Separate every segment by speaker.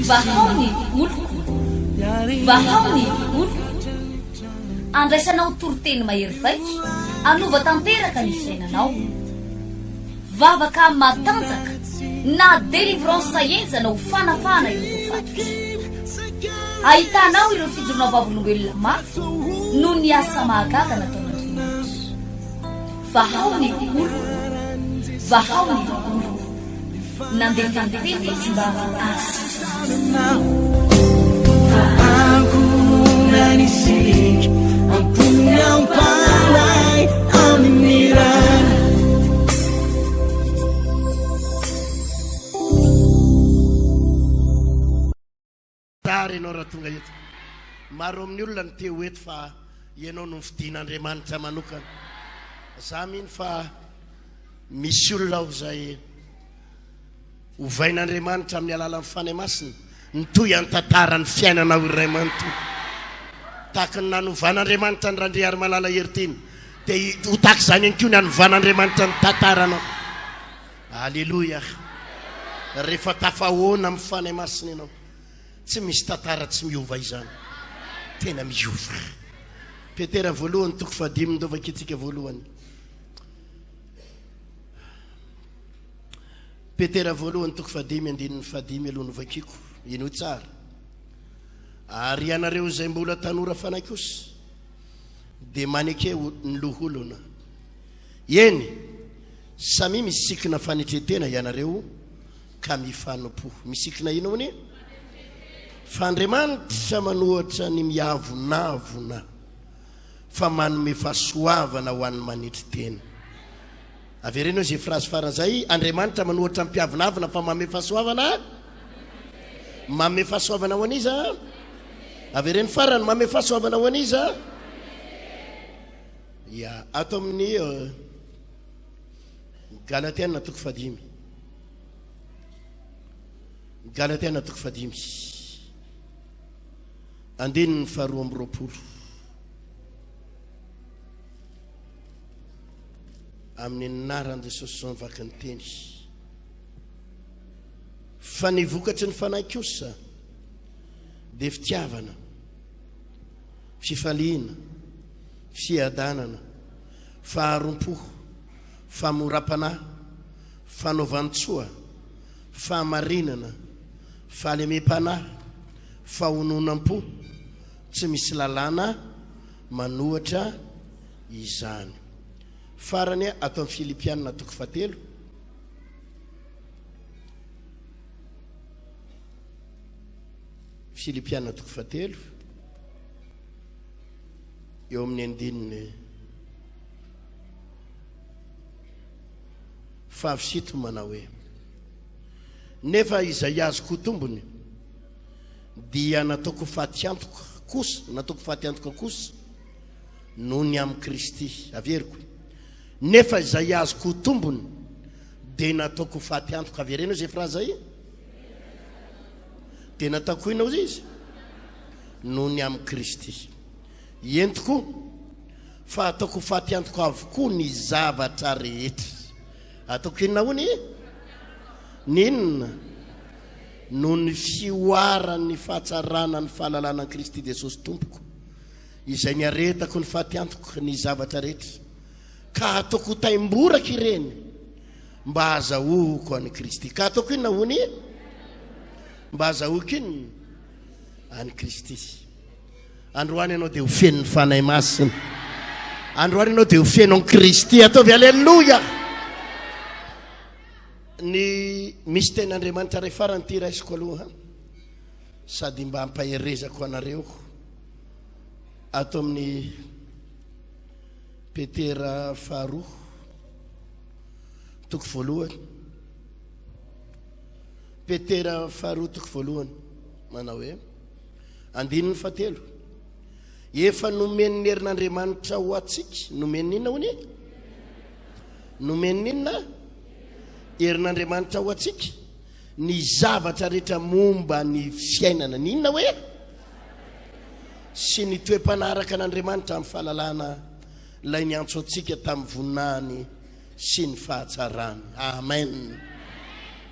Speaker 1: Vahao ny oloko, vahao ny oloko. Andraisanao toriteny mahery vaika hanova tanteraka ny fiainanao. Vavaka matanjaka na délivrance henjana ho fanafahana ireo voafatotra. Ahitanao ireo fijoroana vavolombelona mafy noho ny asa mahagaga nataon'Andriamanitra. Vahao ny oloko, vahao ny oloko. Nandefa ny teny izy mba hahasitrana
Speaker 2: Tsara ianao raha tonga eto. Maro amin'ny olona no te ho eto fa ianao no nofidin'Andriamanitra manokana. Za mino fa misy olona ao izay ovain'Andriamanitra amin'ny alalan'ny Fanahy Masina ny toy an-tantaran'ny fiainanao iray manontolo. Tahaka ny nanovan'Andriamanitra ny Randriarimalala Heritiana, dia ho tahaka izany ihany koa ny hanovan'Andriamanitra ny tantaranao. Aleloia! Rehefa tafahoana amin'ny Fanahy Masina ianao, tsy misy tantara tsy miova izany. Tena miova. Petera voalohany toko fahadimy no vakintsika voalohany. Petera voalohany toko fahadimy andininy fahadimy aloha no vakiko. Henoy tsara. Ary ianareo izay mbola tanora fanahy kosa dia maneke ny loholona. Eny, samia misikina fanetren-tena ianareo ka mifanompo. Misikina inona hono e? Fa Andriamanitra manohatra ny miavonavona fa manome fahasoavana ho an'ny manetry tena. Avereno izay phrase farany izay, Andriamanitra manohatra ny mpiavonavona fa manome fahasoavana manome fahasoavana ho an'iza? Avereno farany, manome fahasoavana ho an'iza? Ya, ato amin'ny euh, Galatiana toko fahadimy. Galatiana toko fahadimy. Andininy faharoa amby roapolo. Amin'ny anaran'i Jesosy izao ny vaky ny teny. Fa ny vokatry ny fanahy kosa dia fitiavana, fifaliana, fiadanana, faharompo, famoram-panahy, fanaovan-tsoa, fahamarinana, fahalemem-panahy, fahononam-po, tsy misy lalàna manohatra izany. Farany ato amin'ny Filipiana toko fahatelo. Filipiana toko fahatelo. Eo amin'ny andininy fahavsito manao hoe, Nefa izay azoko ho tombony dia nataoko fatiantoka kosa, nataoko fatiantoka kosa noho ny amin'i Kristy. Averiko. Nefa izay azoko ho tombony dia nataoko fatiantoka. Avereno izay phrase izay. Dia nataoko inona hozy izy? Noho ny amin'i Kristy. Eny tokoa, fa ataoko ho faty antoka avokoa ny zavatra rehetra. Ataoko inona hono e? Ny inona? Noho ny fihoaran'ny fahatsarana ny fahalalana an'i Kristy Jesosy Tompoko, izay niaretako ny faty antoka ny zavatra rehetra, ka ataoko ho taimboraka ireny mba hahazahoako an'i Kristy. Ka ataoko inona hono e? Mba hahazahoako inona? An'i Kristy. Androany ianao dia ho feno ny Fanahy Masina. Androany ianao dia ho feno an'i Kristy. Ataovy Aleloia! Ny misy tenin'Andriamanitra iray farany ity raisiko aloha sady mba ampaherezako anareo ato amin'ny Petera faharoa toko voalohany. Petera faharoa toko voalohany manao hoe Andininy fahatelo. Efa nomen'ny herin'Andriamanitra ho antsika. Nomen'ny inona hono e? Nomen'ny inona? Herin'Andriamanitra ho antsika ny zavatra rehetra momba ny fiainana. Ny inona hoe? Sy ny toe-panaraka an'Andriamanitra amin'ny fahalalana ilay niantso antsika tamin'ny voninahiny sy ny fahatsarany. Amen.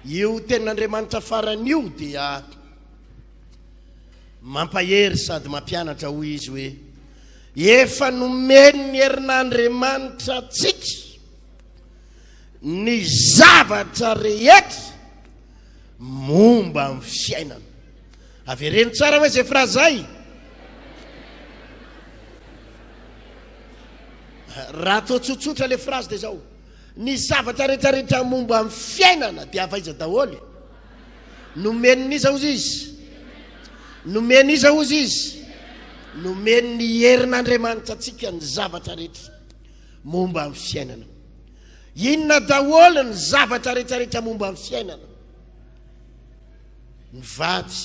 Speaker 2: Io tenin'Andriamanitra farany io dia mampahery sady mampianatra, hoy izy hoe, Efa nomen'ny herin'Andriamanitra antsika ny zavatra rehetra momba ny fiainana. Avereno tsara hoe izay phrase izay. Raha atao tsotsotra ilay phrase dia izao. Ny zavatra rehetrarehetra momba ny fiainana dia avy aiza daholo? Nomen'iza hozy izy? Nomen'iza hozy izy? Nomen'ny herin'Andriamanitra antsika ny zavatra rehetra momba ny fiainana. Inona daholo ny zavatra rehetrarehetra momba ny fiainana? Ny vady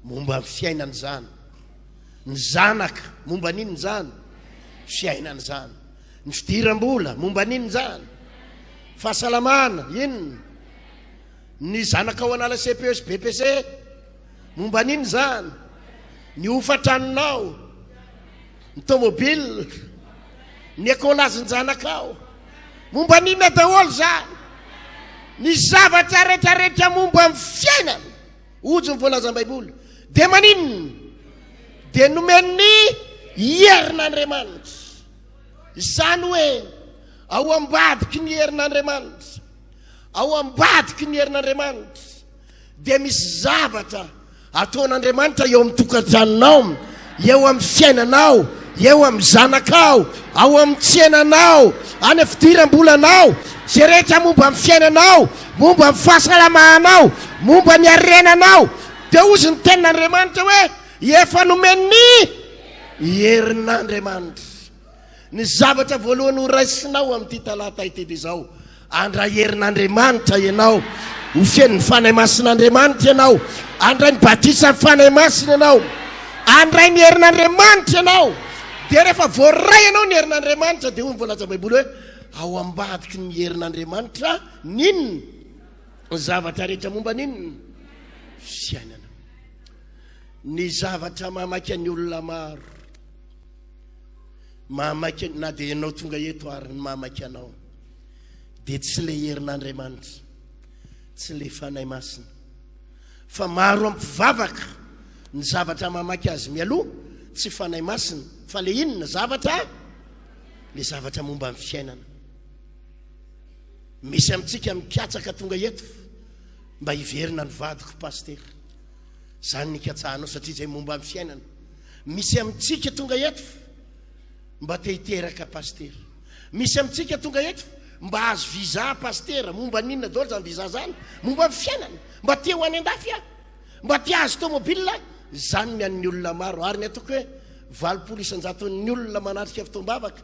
Speaker 2: momba ny fiainana izany. Ny zanaka momba n'inona izany? Fiainana izany. Ny fidiram-bola, momba an'inona izany? Fahasalamana, inona? Ny zanakao hanala CPE sy BPC, momba an'inona izany? Ny hofan-tranonao, ny tomobile, ny ekolazin-janakao, momba an'inona daholo izany? Ny zavatra rehetrarehetra momba ny fiainana, hoy ny voalazan'ny Baiboly, dia maninona? Dia nomen'ny herin'Andriamanitra. Izany hoe ao ambadiky ny herin'Andriamanitra, ao ambadiky ny herin'Andriamanitra dia misy zavatra ataon'Andriamanitra eo amin'ny tokantranonao, eo amin'ny fiainanao, eo amin'ny zanakao, ao amin'ny tsenanao, any fidiram-bolanao, izay rehetra momba ny fiainanao, momba ny fahasalamanao, momba ny harenanao. Dia hozy ny tenin'Andriamanitra hoe efa nomen'ny Herin'Andriamanitra. Ny zavatra voalohany ho raisinao amin'ity talata ity dia izao, handray herin'Andriamanitra ianao, ho feno ny Fanahy Masin'Andriamanitra ianao, handray ny batisan'ny Fanahy Masina ianao, handray ny herin'Andriamanitra ianao. Dia rehefa voaray ianao ny herin'Andriamanitra, dia hoy ny voalazan'ny Baiboly hoe, ao ambadiky ny herin'Andriamanitra ny inona? Ny zavatra rehetra momba ny inona? Fiainana. Ny zavatra mahamaika ny olona maro, mahamaika na dia ianao tonga eto ary ny mahamaika anao dia tsy ilay herin'Andriamanitra, tsy ilay Fanahy Masina, fa maro amin'ny mpivavaka ny zavatra mahamaika azy mialoha tsy Fanahy Masina fa ilay inona zavatra? Ilay zavatra momba ny fiainana. Misy amintsika mikatsaka tonga eto mba hiverina ny vadiko pasitera. Zany ny ikatsahanao satria izay momba ny fiainana. Misy amintsika tonga eto mba te hiteraka pasitera. Misy amintsika tonga eto mba hahazo visa pasitera. Momba ny inona daholo zany visa zany? Momba ny fiainana. Mba te ho any an-dafy aho. Mba te hahazo tomobile. Zany ny an'ny olona maro. Ary ny ataoko hoe 80 isan-jaton'ny olona manatrika fotoam-bavaka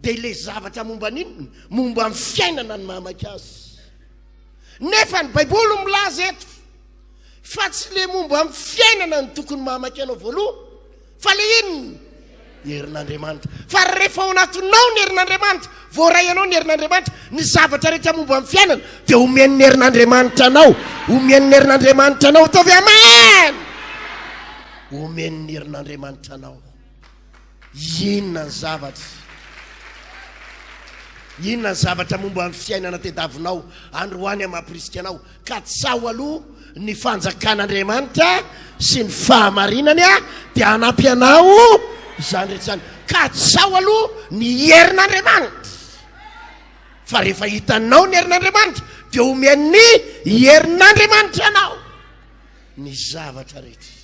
Speaker 2: dia ilay zavatra momba ny inona? Momba ny fiainana ny mahamaika azy. Nefa ny Baiboly milaza eto fa tsy le momba ny fiainana no tokony mahamaika anao voaloha fa le inona? Herin'Andriamanitra. Fa rehefa ao anatinao ny herin'Andriamanitra, voaray anao ny herin'Andriamanitra, ny zavatra rehetra momba ny fiainana dia omen'ny herin'Andriamanitra anao, omen'ny herin'Andriamanitra anao. Ataovy amen! Omen'ny herin'Andriamanitra anao. Inona ny zavatra? Inona ny zavatra momba ny fiainana tediavinao androany hampirisika anao? Katsaho aloha ny fanjakan'Andriamanitra sy ny fahamarinany dia hanampy anao izany rehetra izany. Katsaho aloha ny herin'Andriamanitra. Fa rehefa hitanao ny herin'Andriamanitra dia omen'ny herin'Andriamanitra anao ny zavatra rehetra.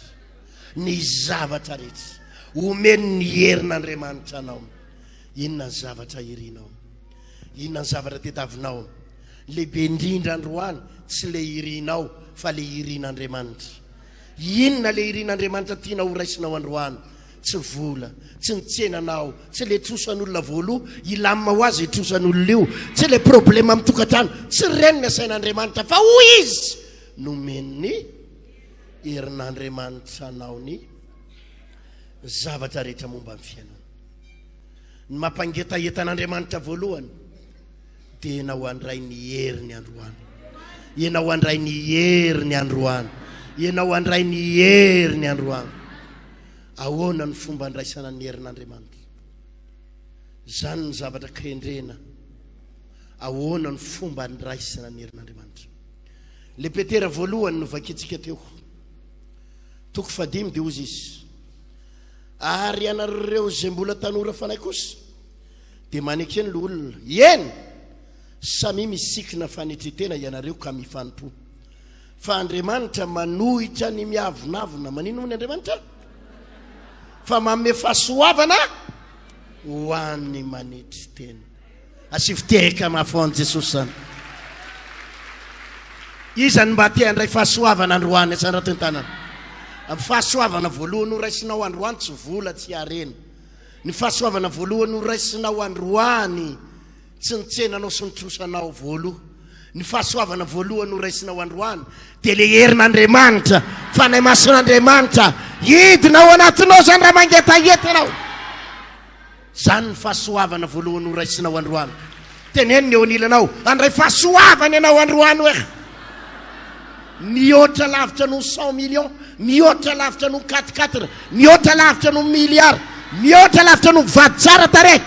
Speaker 2: Ny zavatra rehetra. Omeny ny herin'Andriamanitra anao. Inona ny zavatra irinao? Inona ny zavatra tediavinao? Lehibe indrindra androany tsy le irinao fa le irin'Andriamanitra. Inona le irin'Andriamanitra tianao ho raisinao androany? Tsy vola, tsy ny tsenanao, tsy le trosan'olona voaloha, hilamina ho azy io trosan'olona io, tsy le problema amin'ny tokantrano, tsy ireny ny asain'Andriamanitra fa hoy Izy, nomen'ny herin'Andriamanitra anao ny zavatra rehetra momba ny fiainana. Ny mampangetaheta an'Andriamanitra voalohany dia ianao handray ny heriny androany. Ianao handray ny heriny androany. Ianao handray ny heriny androany. Ahoana ny fomba andraisana ny herin'Andriamanitra? Izany ny zavatra kendrena. Ahoana ny fomba andraisana ny herin'Andriamanitra? Le Petera voalohany novakintsika teo. Toko fahadimy dia hozy izy. Ary ianareo izay mbola tanora fanahy kosa dia maneke ny loholona. Eny, samia misikina fanetren-tena ianareo ka mifanompo. Fa Andriamanitra manohitra ny miavonavona. Manino moa ny Andriamanitra? Fa manome fahasoavana ho an'ny manetry tena. Asivo tehaka mafy ho an'i Jesosy izany. Iza no mba te handray fahasoavana androany? Asandrato ny tanana. Ny fahasoavana voalohany ho raisinao androany tsy vola, tsy harena. Ny fahasoavana voalohany ho raisinao androany tsy ny tsenanao sy ny trosanao voaloha. Ny fahasoavana voalohany ho raisinao androany dia le herin'Andriamanitra, Fanahy Masin'Andriamanitra hidina ao anatinao izany raha mangetaheta ianao. Izany ny fahasoavana voalohany ho raisinao androany. Teneno ny eo anilanao, handray fahasoavana ianao androany hoe. Mihoatra lavitra noho 100 millions, mihoatra lavitra noho quatre quatre, mihoatra lavitra noho milliard, mihoatra lavitra noho vady tsara tarehy,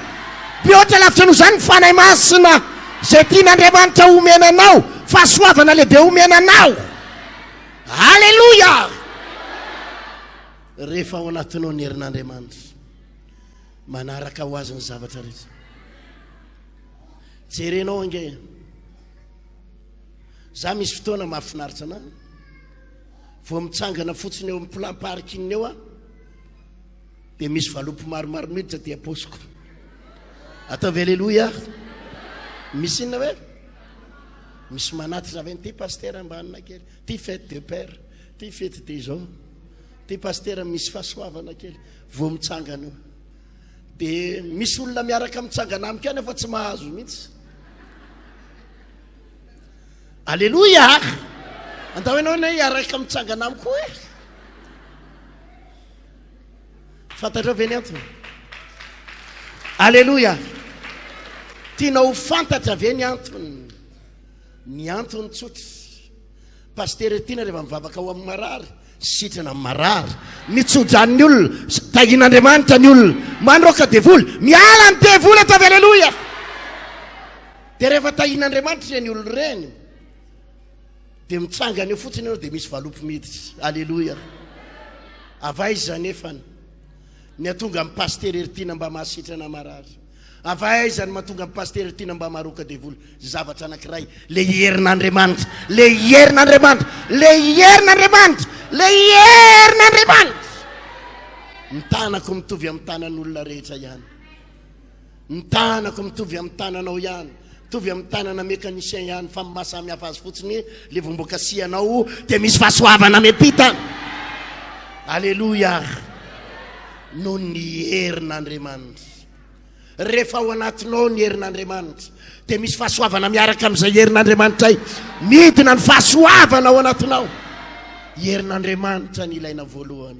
Speaker 2: mihoatra lavitra noho izany ny Fanahy Masina izay tian'Andriamanitra homena anao, fahasoavana lehibe homena anao. Aleloia! Rehefa ao anatinao ny herin'Andriamanitra, manaraka ho azy ny zavatra rehetra. Jerenao ange. Za misy fotoana mahafinaritra anah. Vao mitsangana fotsiny eo amin'ny plan parking eo aho dia misy valopy maromaro miditra aty am-paosiko. Ataovy aleloia. Misy inona hoe? Misy manatitra avy any, ty pasitera mba hanina kely, ty fête de père, ty fête des hommes, ty pasitera misy fahasoavana kely. Vao mitsangana eo. Dia misy olona miaraka mitsangana amiko ihany fa tsy mahazo mihitsy. Aleloia! Andao ianao anie hiaraka mitsangana amiko e. Fantatrao ve ny antony? Aleloia! Tianao ho fantatra ve ny antony? Ny antony tsotra. Pasitera Tiana rehefa mivavaka ho amin'ny marary, sitrana amin'ny marary, mitsodrano ny olona, tahian'Andriamanitra ny olona, mandroaka devoly, miala ny devoly ataovy aleloia. Dia rehefa tahian'Andriamanitra ireny olona ireny, dia mitsangana eo fotsiny ianao dia misy valopy miditra. Aleloia. Avy aiza anefa ny hatonga amin'ny pasitera Heritiana mba mahasitrana marary? Avy aiza ny mahatonga amin'ny pasitera Heritiana mba maroaka devoly? Zavatra anankiray, le herin'Andriamanitra, le herin'Andriamanitra, le herin'Andriamanitra, le herin'Andriamanitra. Ny tanako mitovy amin'ny tanan'olona rehetra ihany. Ny tanako mitovy amin'ny tananao ihany, mitovy amin'ny tanana mécanicien ihany, fa ny maha samy hafa azy fotsiny le vao mbo kasihanao dia misy fahasoavana miampita. Aleloia! Noho ny herin'Andriamanitra. Rehefa ao anatinao ny herin'Andriamanitra dia misy fahasoavana miaraka amin'izay herin'Andriamanitra ay. Midina ny fahasoavana ao anatinao. Herin'Andriamanitra ny ilaina voalohany.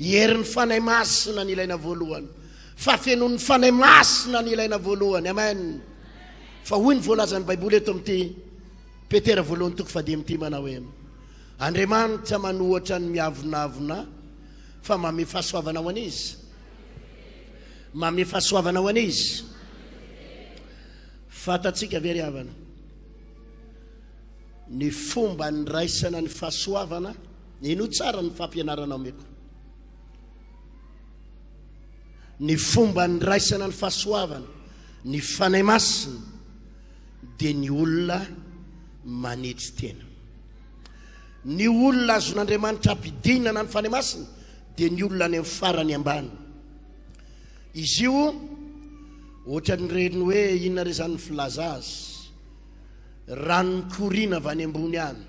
Speaker 2: Herin'ny Fanahy Masina ny ilaina voalohany. Fahafenoan'ny Fanahy Masina ny ilaina voalohany. Amen. Fa hoy ny voalazan'ny Baiboly eto amin'ity Petera voalohany toko fahadimy ity manao hoe Andriamanitra manohatra ny miavonavona fa mame fahasoavana ho an'iza? Mame fahasoavana ho an'iza? Fantatsika ve ry havana ny fomba niraisana ny fahasoavana? Henoy tsara ny fampianarana omeko. Ny fomba niraisana ny fahasoavana, ny Fanahy Masina, dia ny olona manetry tena. Ny olona azon'Andriamanitra ampidinana ny Fanahy Masina dia ny olona any amin'ny farany ambany. Izy io ohatran'ireny hoe inona re izany ny filaza azy? Rano mikoriana avy any ambony any.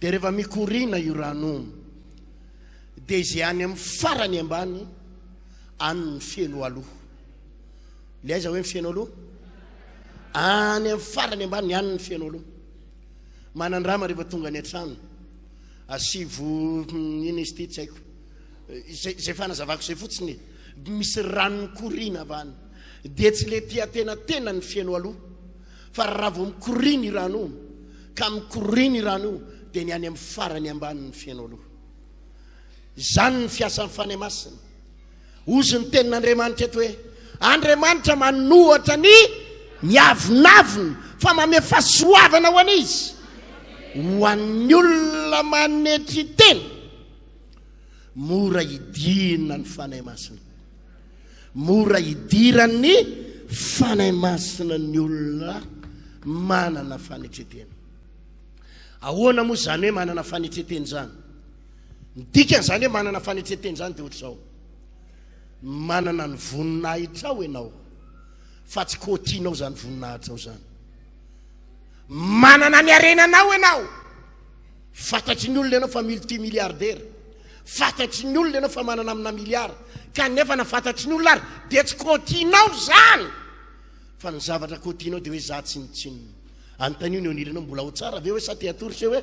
Speaker 2: Dia rehefa mikoriana io rano io, dia izay any amin'ny farany ambany any ny feno aloha. Le aiza hoe ny feno aloha? Any amin'ny farany ambany any ny feno aloha. Manandrama rehefa tonga any an-trano. Asivo inona izy ity tsy haiko. Izay izay fanazavako izay fotsiny. Misy rano mikoriana avy any. Dia tsy le tia tena tena ny feno aloha. Fa raha vao mikoriana io rano io, ka mikoriana io rano io, dia ny any amin'ny farany ambany ny feno aloha. Izany ny fiasan'ny Fanahy Masina. Hozy ny tenin'Andriamanitra eto hoe, Andriamanitra manohatra ny miavonavona, fa manome fahasoavana ho an'izy. Ho an'ny olona manetry tena, mora idina ny Fanahy Masina. Mora idiran'ny Fanahy Masina ny olona manana fanetren-tena. Ahoana moa izany hoe manana fanetren-tena izany? Ny dikan'izany hoe manana fanetren-tena izany dia ohatr'izao. Manana ny voninahitrao ianao, fa tsy kotianao izany voninahitrao izany. Manana ny harenanao ianao. Fantatry ny olona ianao fa multimilliardaire. Fantatry ny olona ianao fa manana amina milliard. Kanefa na fantatry ny olona ary dia tsy kotianao izany. Fa ny zavatra kotianao dia hoe za tsinontsinona. Anontanio ny eo anilanao mbola ao tsara ve hoe sa te hatory se hoe?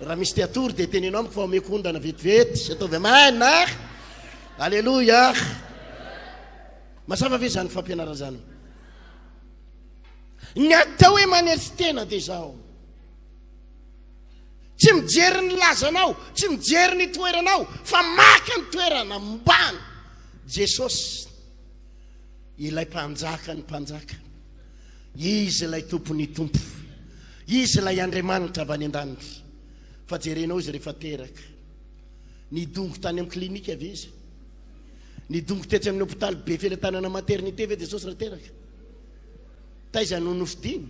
Speaker 2: Raha misy te hatory dia teneno amiko fa omeko ondana vetivety. Ataovy amen ah! Alléluia! Mazava ve izany fampianarana izany? Ny atao hoe manetry tena dia izao. Tsy mijery ny lazanao, tsy mijery ny toeranao, fa maka ny toerana ambany. Jesosy, ilay mpanjaka ny mpanjaka. Izy ilay tompon'ny tompo. Izy ilay Andriamanitra avy any an-danitra. Fa jerenao izy rehefa teraka. Nidongo tany amin'ny klinika ve izy? Nidongo tetsy amin'ny hopitaly be felatanana maternité ve Jesosy raha teraka? Taiza no nofidiny?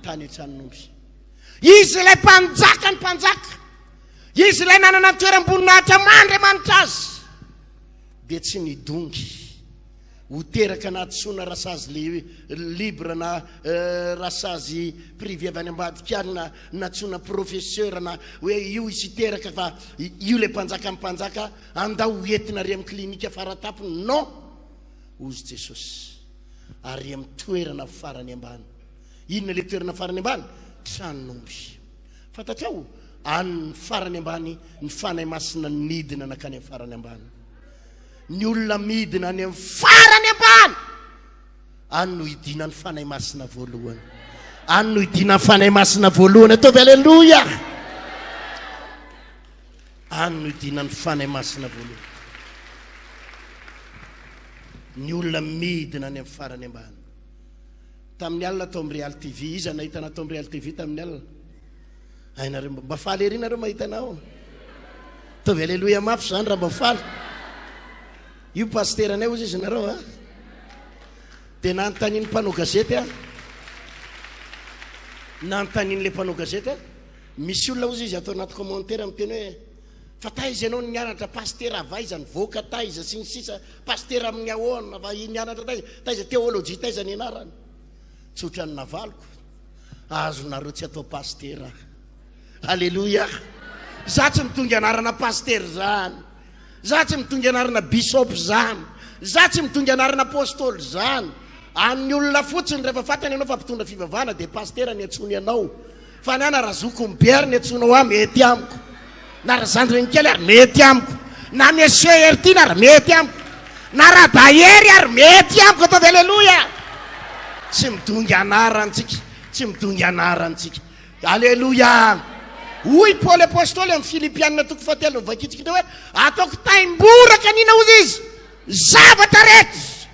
Speaker 2: Tany an-tranon'omby. Izy ilay mpanjaka ny mpanjaka. Izy ilay nanana ny toeram-boninahitra maha Andriamanitra azy. Dia tsy nidongy ho teraka nahadisoana rasazy libre na rasazy privé avy any ambadika any na nantsoina professeur na hoe io izy hiteraka fa io ilay mpanjaka ny mpanjaka andao ho entina ary amin'ny klinika faratapony. Non! Hozy Jesosy. Ary amin'ny toerana farany ambany. Inona ilay toerana farany ambany? Tranon'omby. Fantatrao, any ny farany ambany, ny Fanahy Masina nidina nankany amin'ny farany ambany. Ny olona midina any amin'ny farany ambany, any no idinan'ny Fanahy Masina voalohany. Any no idinan'ny Fanahy Masina voalohany. Ataovy aleloia. Any no idinan'ny Fanahy Masina voalohany. Ny olona midina any amin'ny farany ambany. Tamin'ny alina tao amin'ny Real TV, iza nahita anah tao amin'ny Real TV tamin'ny alina? Hainareo mba faly ery nareo mahita anah. Ataovy aleloia mafy izany raha mba faly. Io pasiteranay hozy izy nareo a. Dia nanontanian'ny mpanao gazety aho. Nanontanian'ilay mpanao gazety aho. Misy olona hozy izy ato anaty commentaire miteny hoe fa taiza ianao no nianatra pasitera avy aiza nivoaka taiza sy ny sisa pasitera amin'ny ahoana fa nianatra taiza taiza théologie taiza nianarana. Tsotra ny navaliko. Azonareo tsy atao pasitera. Aleloia. Za tsy mitongy anarana pasitera zany. Za tsy mitongy anarana bishop zany. Za tsy mitongy anarana apostoly zany. An'ny olona fotsiny rehefa fantany ianao fa mpitondra fivavahana dia pasitera ny antsoiny anao. Fa ny ahy na razoko be ary ny antsoinao ahy mety amiko. Na razandriny kely ary mety amiko. Na monsieur Heritiana ary mety amiko. Na Radahery ary mety amiko. Ataovy aleloia. Tsy midongy anarana tsika. Tsy midongy anarana tsika. Aleloia. Hoy Paoly Apostoly amin'ny Filipiana toko fahatelo novakintsika teo hoe ataoko taimboraka nina hozy izy zavatra rehetra.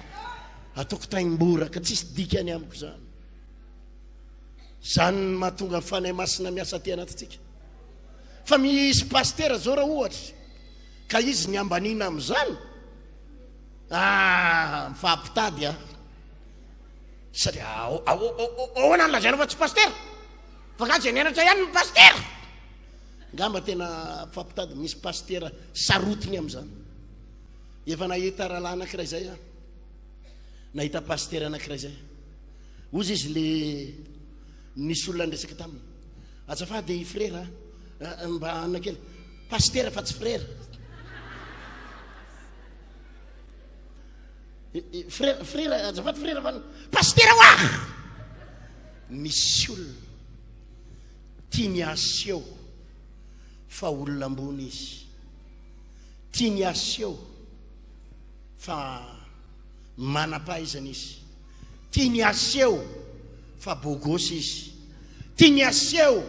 Speaker 2: Ataoko taimboraka tsisy dikany amiko izany. Izany no mahatonga ny Fanahy Masina miasa aty anatintsika. Fa misy pasitera zao raha ohatra ka izy ny ambaniana amin'izany, ah, mifampitady ah. Satria ahoana ny lazainao fa tsy pasitera? Fa nga izay nianatra ihany ny pasitera? Ngamba tena mifampitady, misy pasitera sarotiny amin'izany. Efa nahita rahalahy anankiray izay aho. Nahita pasitera anankiray izay. Hozy izy le nisy olona niresaka taminy. Azafady i frera a, mba anona kely. Pasitera fa tsy frera. Frera, frera, azafady frera fa pasitera hoa! Misy olona tiany aseho fa olona ambony izy. Tiany aseho fa manam-pahaizana izy. Tiany haseho fa beau gosse izy. Tiany haseho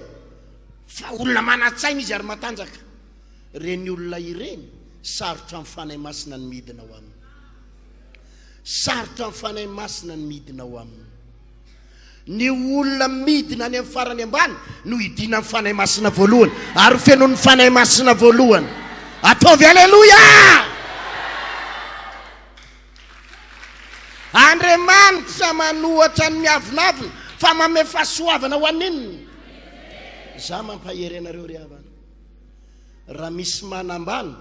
Speaker 2: fa olona manan-tsaina izy ary matanjaka. Ireny olona ireny, sarotra amin'ny Fanahy Masina ny midina ao aminy. Sarotra amin'ny Fanahy Masina ny midina ao aminy. Ny olona midina any amin'ny farany ambany no hidinan'ny Fanahy Masina voalohany ary ho fenon'ny Fanahy Masina voalohany. Ataovy Aleloia! Andriamanitra manohatra ny miavonavona fa manome fahasoavana ho an'inona? Za mampahery anareo ry havana. Raha misy manambany,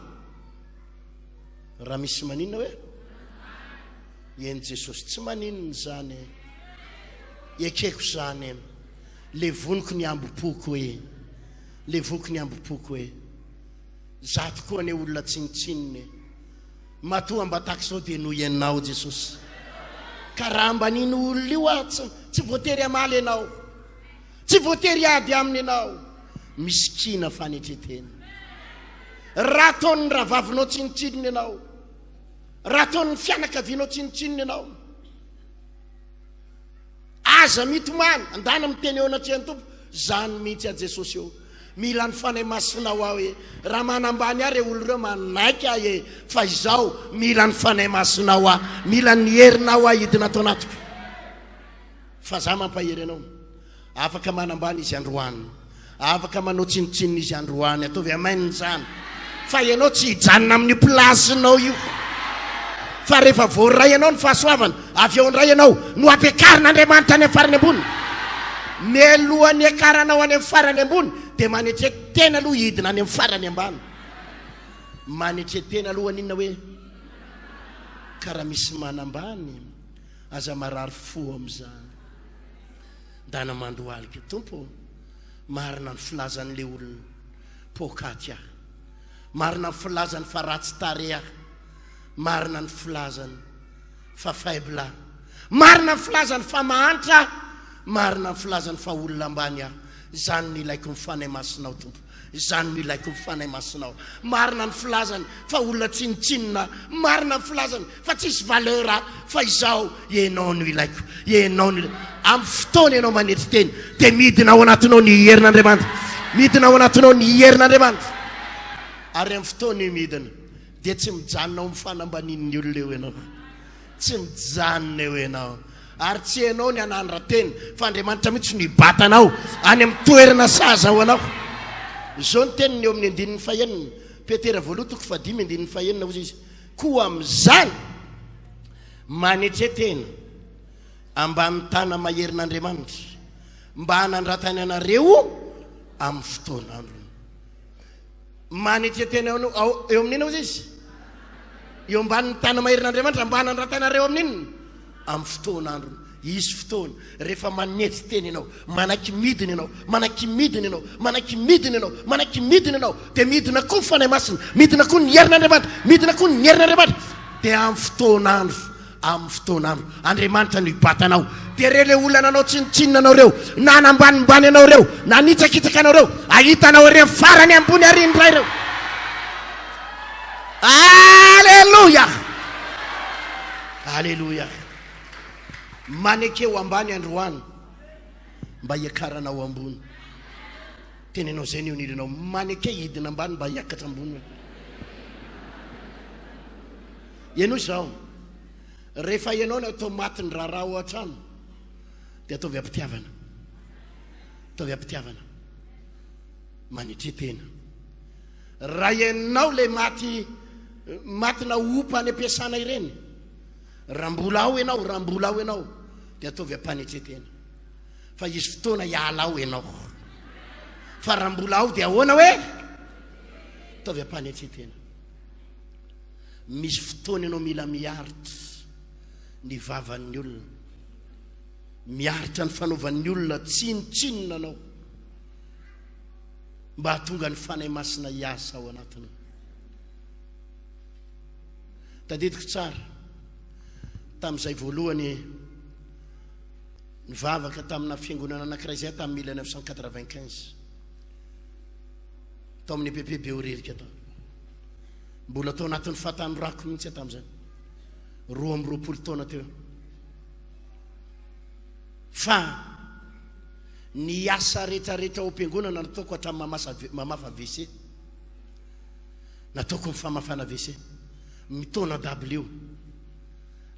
Speaker 2: raha misy maninona hoe? Eny Jesosy, tsy maninona izany e. Ekeko izany e. Levoniko ny hambom-poko e. Levoniko ny hambom-poko e. Za tokoa anie olona tsinontsinona e. Matoa mba tahaka izao dia noho ianao Jesosy. Ka raha mba nino olona io aho tsy, tsy voatery hamaly ianao. Tsy voatery hiady aminy ianao. Misikina fanetretena. Raha ataon'ny rahavavinao tsinontsinona ianao. Raha ataon'ny fianakavianao tsinontsinona ianao. Aza mitomany, andana miteny eo anatrehan'ny Tompo, zany mihitsy aho Jesosy ô. Mila ny Fanahy Masinao aho e. Raha manambany ahy ireo olona ireo manaiky ahy e, fa izao mila ny Fanahy Masinao aho, mila ny herinao aho hidina ato anatiko. Fa za mampahery anao. Afaka manambany izy androany. Afaka manao tsinontsinona izy androany. Ataovy amen izany. Fa ianao tsy hijanona amin'io place-nao io. Fa rehefa voaray anao ny fahasoavana, avy eo indray ianao no ampiakarin'Andriamanitra any amin'ny farany ambony. Mialohan'ny hiakaranao any amin'ny farany ambony, dia manetre tena aloha hidina any amin'ny farany ambany. Manetre tena aloha haninona hoe? Ka raha misy manambany, aza marary fo amin'izany. Ndana mandohalika. Tompo ô, marina ny filazan'ilay olona poakaty ahy. Marina ny filazany fa ratsy tarehy ahy. Marina ny filazany fa faible ahy. Marina ny filazany fa mahantra ahy. Marina ny filazany fa olona ambany aho. Izany no ilaiko ny Fanahy Masinao, Tompo. Izany no ilaiko ny Fanahy Masinao. Marina ny filazany fa olona tsinontsinona aho. Marina ny filazany fa tsisy valeur aho. Fa izao, Ianao no ilaiko. Ianao no ilaiko. Amin'ny fotoana ianao manetry tena, dia midina ao anatinao ny herin'Andriamanitra. Midina ao anatinao ny herin'Andriamanitra. Ary amin'ny fotoana io midina, dia tsy mijanona ao amin'ny fanambanian'ny olona eo ianao. Tsy mijanona eo ianao. Ary tsy ianao ny hanandra-tena, fa Andriamanitra mihitsy no hibata anao any amin'ny toerana sahaza ho anao. Izao ny teniny eo amin'ny andininy fahenina, Petera voalohany toko fahadimy andininy fahenina, hoy izy, Koa amin'izany, manetre tena ambany tana-maherin'Andriamanitra, mba hanandratany anareo amin'ny fotoan'androny. Manetre tena eo ao eo amin'inona hozy izy? Eo ambanin'ny tana maherin'Andriamanitra mba hanandratanareo amin'inona? Amin'ny fotoan'androny. Hisy fotoana rehefa manetry tena ianao, manaiky midina ianao, manaiky midina ianao, manaiky midina ianao, manaiky midina ianao, dia midina koa ny Fanahy Masina, midina koa ny herin'Andriamanitra, midina koa ny herin'Andriamanitra. Dia amin'ny fotoan'andro Amin'ny fotoan'andro, Andriamanitra no hibata anao. Dia ireo ilay olona nanao tsinontsinona anao ireo, nanambanimbany anao ireo, nanitsakitsaka anao ireo, hahita anao ery amin'ny farany ambony ary indray ireo. Aleloia! Aleloia! Maneke ho ambany androany mba hiakaranao ambony. Tenenao izay ny eo anilanao, maneke hidina ambany mba hiakatra ambony. Henoy izao, rehefa ianao no atao maty ny raharaha ao an-trano, dia ataovy am-pitiavana. Ataovy am-pitiavana. Manetre tena. Raha ianao ilay maty matina opa any am-piasana ireny, raha mbola ao ianao, raha mbola ao ianao, dia ataovy am-panetre tena. Fa hisy fotoana hiala ao ianao. Fa raha mbola ao dia ahoana hoe? Ataovy am-panetre tena. Misy fotoana ianao mila miaritra ny vavan'ny olona, miaritra ny fanaovan'ny olona tsinontsinona anao mba hahatonga ny Fanahy Masina hiasa ao anatinao. Tadidiko tsara tamin'izay voalohany nivavaka tamina fiangonana anankiray izay tamin'ny 1995 tao amin'ny EPP Behoririka tao. Mbola tao anatin'ny fahatanorako mihitsy aho tamin'izany. 22 taona teo. Fa ny asa rehetrarehetra ao am-piangonana nataoko hatramin'ny mamasa mamafa WC. Nataoko ny famafana WC. Mitaona dabilio.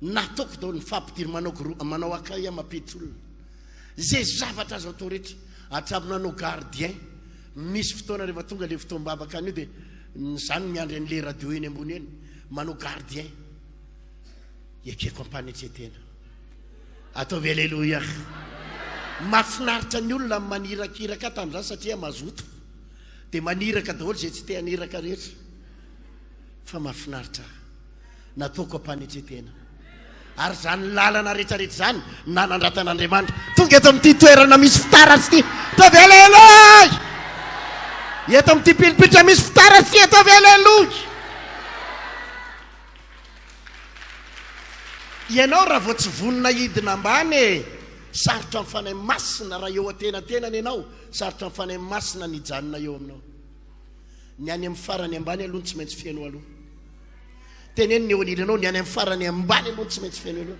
Speaker 2: Nataoko daholo ny fampidiry manao gro manao accueil mampiditra olona. Izay zavatra azo atao rehetra. Hatramin'ny nanao gardien. Misy fotoana rehefa tonga ilay fotoam-bavaka an'io dia izany miandry an'ilay radio eny ambony eny. Manao gardien. Ekeko am-panetren-tena. Ataovy aleloia. Mahafinaritra ny olona ny manirakiraka ahy tamin'izany satria mazoto. Dia maniraka daholo izay tsy te haniraka rehetra. Fa mahafinaritra ahy. Nataoko am-panetren-tena. Ary izany lalana rehetra rehetra izany nanandratan'Andriamanitra. Tonga eto amin'ity toerana misy fitaratra ity. Ataovy aleloia! Eto amin'ity pilipitra misy fitaratra ity, ataovy aleloia! Ianao raha vao tsy vonona hidina ambany e! Sarotra amin'ny Fanahy Masina raha eo antenantenany ianao, sarotra amin'ny Fanahy Masina ny hijanona eo aminao. Ny any amin'ny farany ambany aloha no tsy maintsy feno aloha. Teneno ny eo anilanao, ny any amin'ny farany ambany aloha no tsy maintsy feno aloha.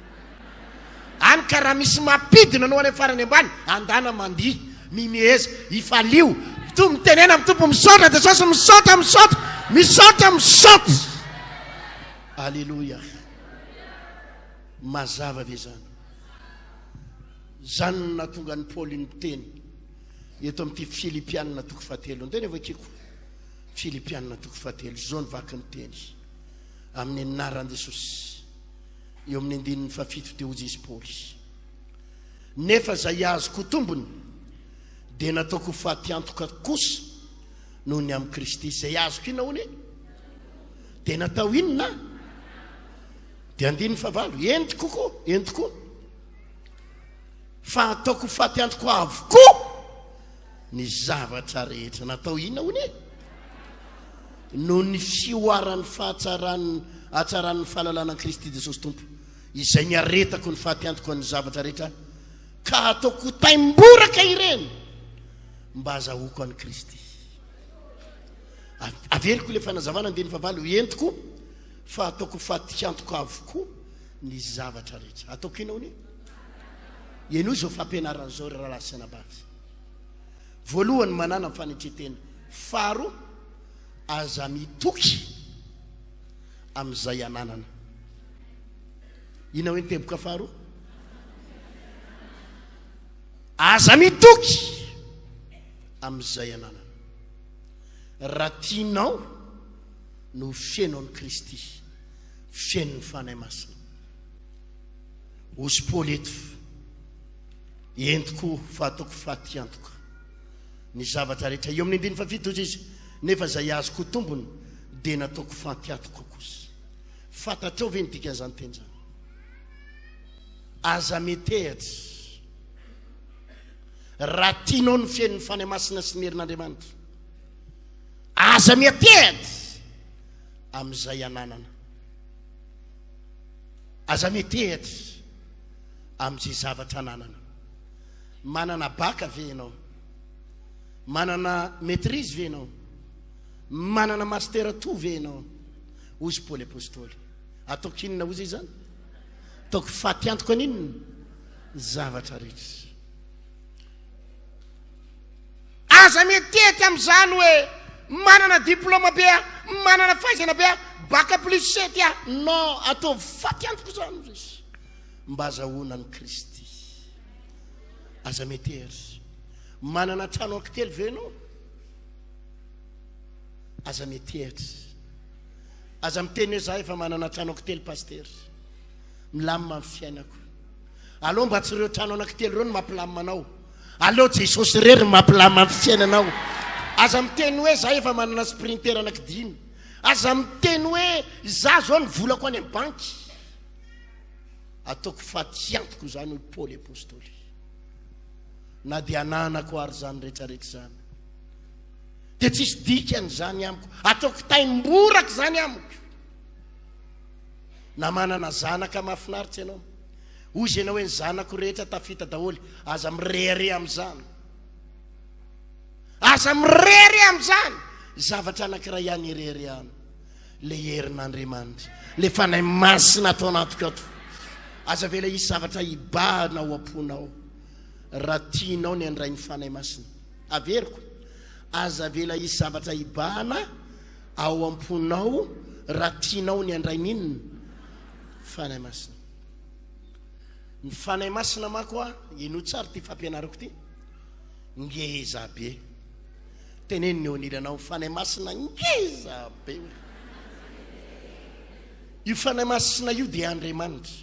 Speaker 2: Any ka raha misy mampidina anao any amin'ny farany ambany, andana mandihy, mimeheza, ifalio, to mitenena amin'ny Tompo, misaotra Jesosy, misaotra, misaotra, misaotra, misaotra. Aleloia. Mazava ve izany? Izany no nahatonga an'i Paoly niteny eto amin'ity Filipianina toko fahatelo. Andeha ny vakiko. Filipianina toko fahatelo. Izao ny vaky ny teny. Amin'ny anaran'i Jesosy. Eo amin'ny andininy fahafito dia hoy Jesosy Paoly. Nefa izay azoko tombony dia nataoko ho fatiantoka kosa noho ny amin'i Kristy. Izay azoko inona hono e? Dia natao inona? Dia andininy fahavalo, eny tokoa koa, eny tokoa. Fa ataoko ho faty antoko avokoa ny zavatra rehetra. Natao inona hono e? Noho ny fihoaran'ny fahatsaran'ny hatsaran'ny fahalalana an'i Kristy Jesosy Tompo, izay niaretako ny faty antoko an'ny zavatra rehetra, ka ataoko ho taimboraka ireny mba hazahoako an'i Kristy. Averiko ilay fanazavana andininy fahavalo, entiko fa ataoko fatiantoka avokoa ny zavatra rehetra. Ataoko inona hono e? Henoy izao fampianarana izao ry rahalahy sy anabavy. Voalohany, manàna ny fanetren-tena. Faharoa, aza mitoky amin'izay ananana. Inona hoe ny teboka faharoa? Aza mitoky amin'izay ananana. Raha tianao no ho feno an'i Kristy, feno ny Fanahy Masina. Hozy Paoly eto, entiko fa ataoko faty antoka ny zavatra rehetra. Eo amin'ny andininy fahafito hozy izy, nefa izay azoko ho tombony dia nataoko fanty antoka kosa. Fantatrao ve ny dikan'izany teny izany? Aza metehatra. Raha tianao ny fenon'ny Fanahy Masina sy ny herin'Andriamanitra, aza miatehatra amin'izay ananana. Aza miatehatra amin'izay zavatra ananana. Manana baka ve ianao? Manana maîtrise ve ianao? Manana master to ve ianao? Hozy Paoly Apostoly. Ataoko inona hozy izany? Ataoko faty antoka an'inona? Zavatra rehetra. Aza mitety amin'izany hoe manana diplôme be aho, manana fahaizana be aho, bac plus sept aho. Non, ataovy faty antoka izany ry izy. Mba azahoana an'i Kristy. Aza mitery. Manana trano ankitelo ve ianao? Aza mitery. Aza miteny hoe za efa manana trano ankitelo pasitera. Milamina ny fiainako. Aleo mba tsy ireo trano anankitelo ireo no mampilamina anao. Aleo Jesosy irery no mampilamina ny fiainanao. Aza miteny hoe za efa manana sprinter anankidimy. Aza miteny hoe za zao ny volako any amin'ny banky. Ataoko fatiantoko izany hoy Paoly Apostoly. Na dia ananako ary izany rehetrarehetra izany. Dia tsisy dikany izany amiko. Ataoko taimboraka izany amiko. Na manana zanaka mahafinaritra ianao. Hoy izy ianao hoe ny zanako rehetra tafita daholo. Aza mirehareha amin'izany. Aza mirehareha amin'izany. Zavatra anankiray ihany ireharehana. Le herin'Andriamanitra. Le Fanahy Masina ato anatiko ato. Aza avela hisy zavatra hibahana ao am-ponao. Raha tianao ny handray ny Fanahy Masina. Averiko. Aza avela hisy zavatra hibahana ao am-ponao raha tianao ny handray ny inona? Fanahy Masina. Ny Fanahy Masina manko a, henoy tsara ity fampianarako ity, ngeza be. Teneno ny eo anilanao, Fanahy Masina ngeza be. Io Fanahy Masina io dia Andriamanitra.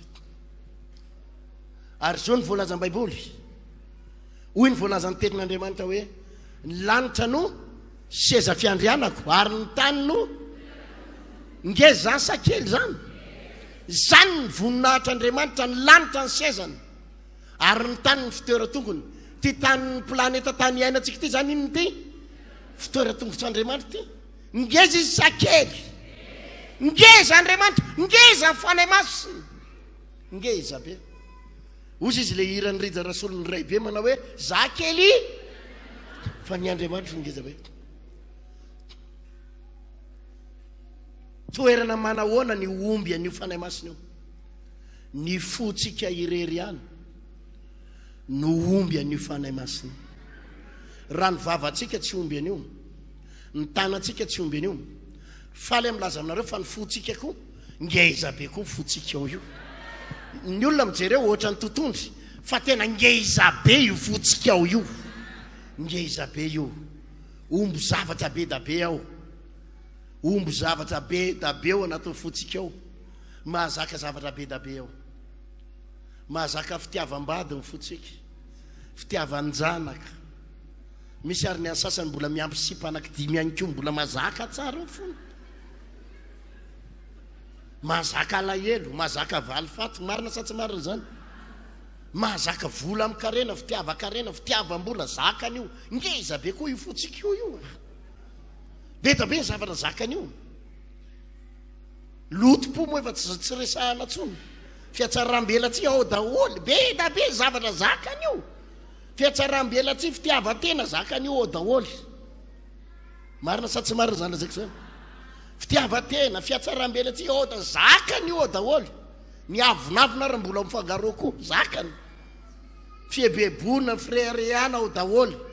Speaker 2: Ary izao ny voalazan'ny Baiboly. Hoy ny voalazan'ny tenin'Andriamanitra hoe, ny lanitra no seza fiandrianako ary ny tany no ngeza izany sa kely izany? Izany ny voninahitr'Andriamanitra, ny lanitra ny sezany ary ny tany ny fitoeran-tongony. Ity tany planeta tany iainantsika ity izany inona ity? Fitoeran-tongotr'Andriamanitra ity. Ngeza izy sa kely? Ngeza Andriamanitra, ngeza ny Fanahy Masina. Ngeza be. Ozy izy le hiran'i Rija Rasolon'ny be manao hoe za kely fa ny Andriamanitro ngeza be. Toerana manahoana ny omby an'io Fanahy Masina io? Ny fontsika irery ihany no omby an'io Fanahy Masina. Raha ny vavantsika tsy omby an'io, ny tanantsika tsy omby an'io. Faly aho milaza aminareo fa ny fontsika koa ngeza be koa fontsika ao io. Ny olona mijery eo ohatran'ny totondry fa tena ngeza be io fontsika ao io. Ngeza be io. Omby zavatra be da be ao. Omby zavatra be da be ao anatin'ny fontsika ao. Mahazaka zavatra be da be ao. Mahazaka fitiavam-bady ny fontsika. Fitiavan-janaka. Misy ary ny an'ny sasany mbola miampy sipa anaky dimy ihany koa mbola mahazaka tsara ny fony. Mahazaka alahelo, mahazaka valifaty, marina sa tsy marina izany? Mahazaka vola amin-karena, fitiavan-karena, fitiavam-bola, zakany io. Ngeza be koa io fontsika io io. Be da be ny zavatra zakany io. Lotom-po moa efa tsy tsy resahana intsony. Fihatsaram-belatsihy ao daholo, be da be ny zavatra zakany io. Fihatsaram-belatsihy, fitiavan-tena zakany io ao daholo. Marina sa tsy marina izany lazaiko izany? Fitiavan-tena, fihatsaram-belatsihy ao da zakany io ao daholo. Ny avonavona ary mbola mifangaro ao koa, zakany. Fieboeboana, fireharehana ao daholo.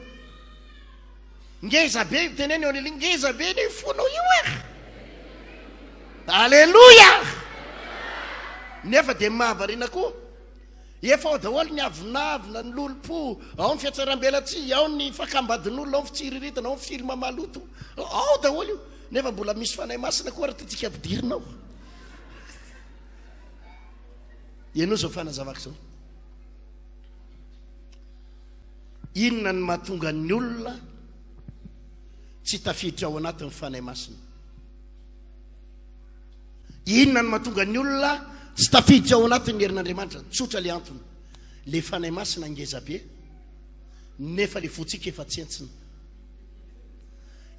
Speaker 2: Ngeza be io teneno eo an'ily, ngeza be ny fonao io e. Aleloia! Nefa dia mahavariana koa. Efa ao daholo ny avonavona, ny lolompo, ao ny fihatsarambelatsihy, ao ny fakam-badin'olona, ao ny fitsiriritana, ao ny film maloto. Ao daholo io. Nefa mbola misy fanahy masina koa ary tiantsika ampidirina ao. Henoy izao fanazavako izao. Inona no mahatonga ny olona tsy tafiditra ao anatin'ny fanahy masina? Inona no mahatonga ny olona tsy tafiditra ao anatin'ny herin'Andriamanitra? Tsotra le antony. Le Fanahy Masina ngeza be, nefa le fontsika efa tsentsina.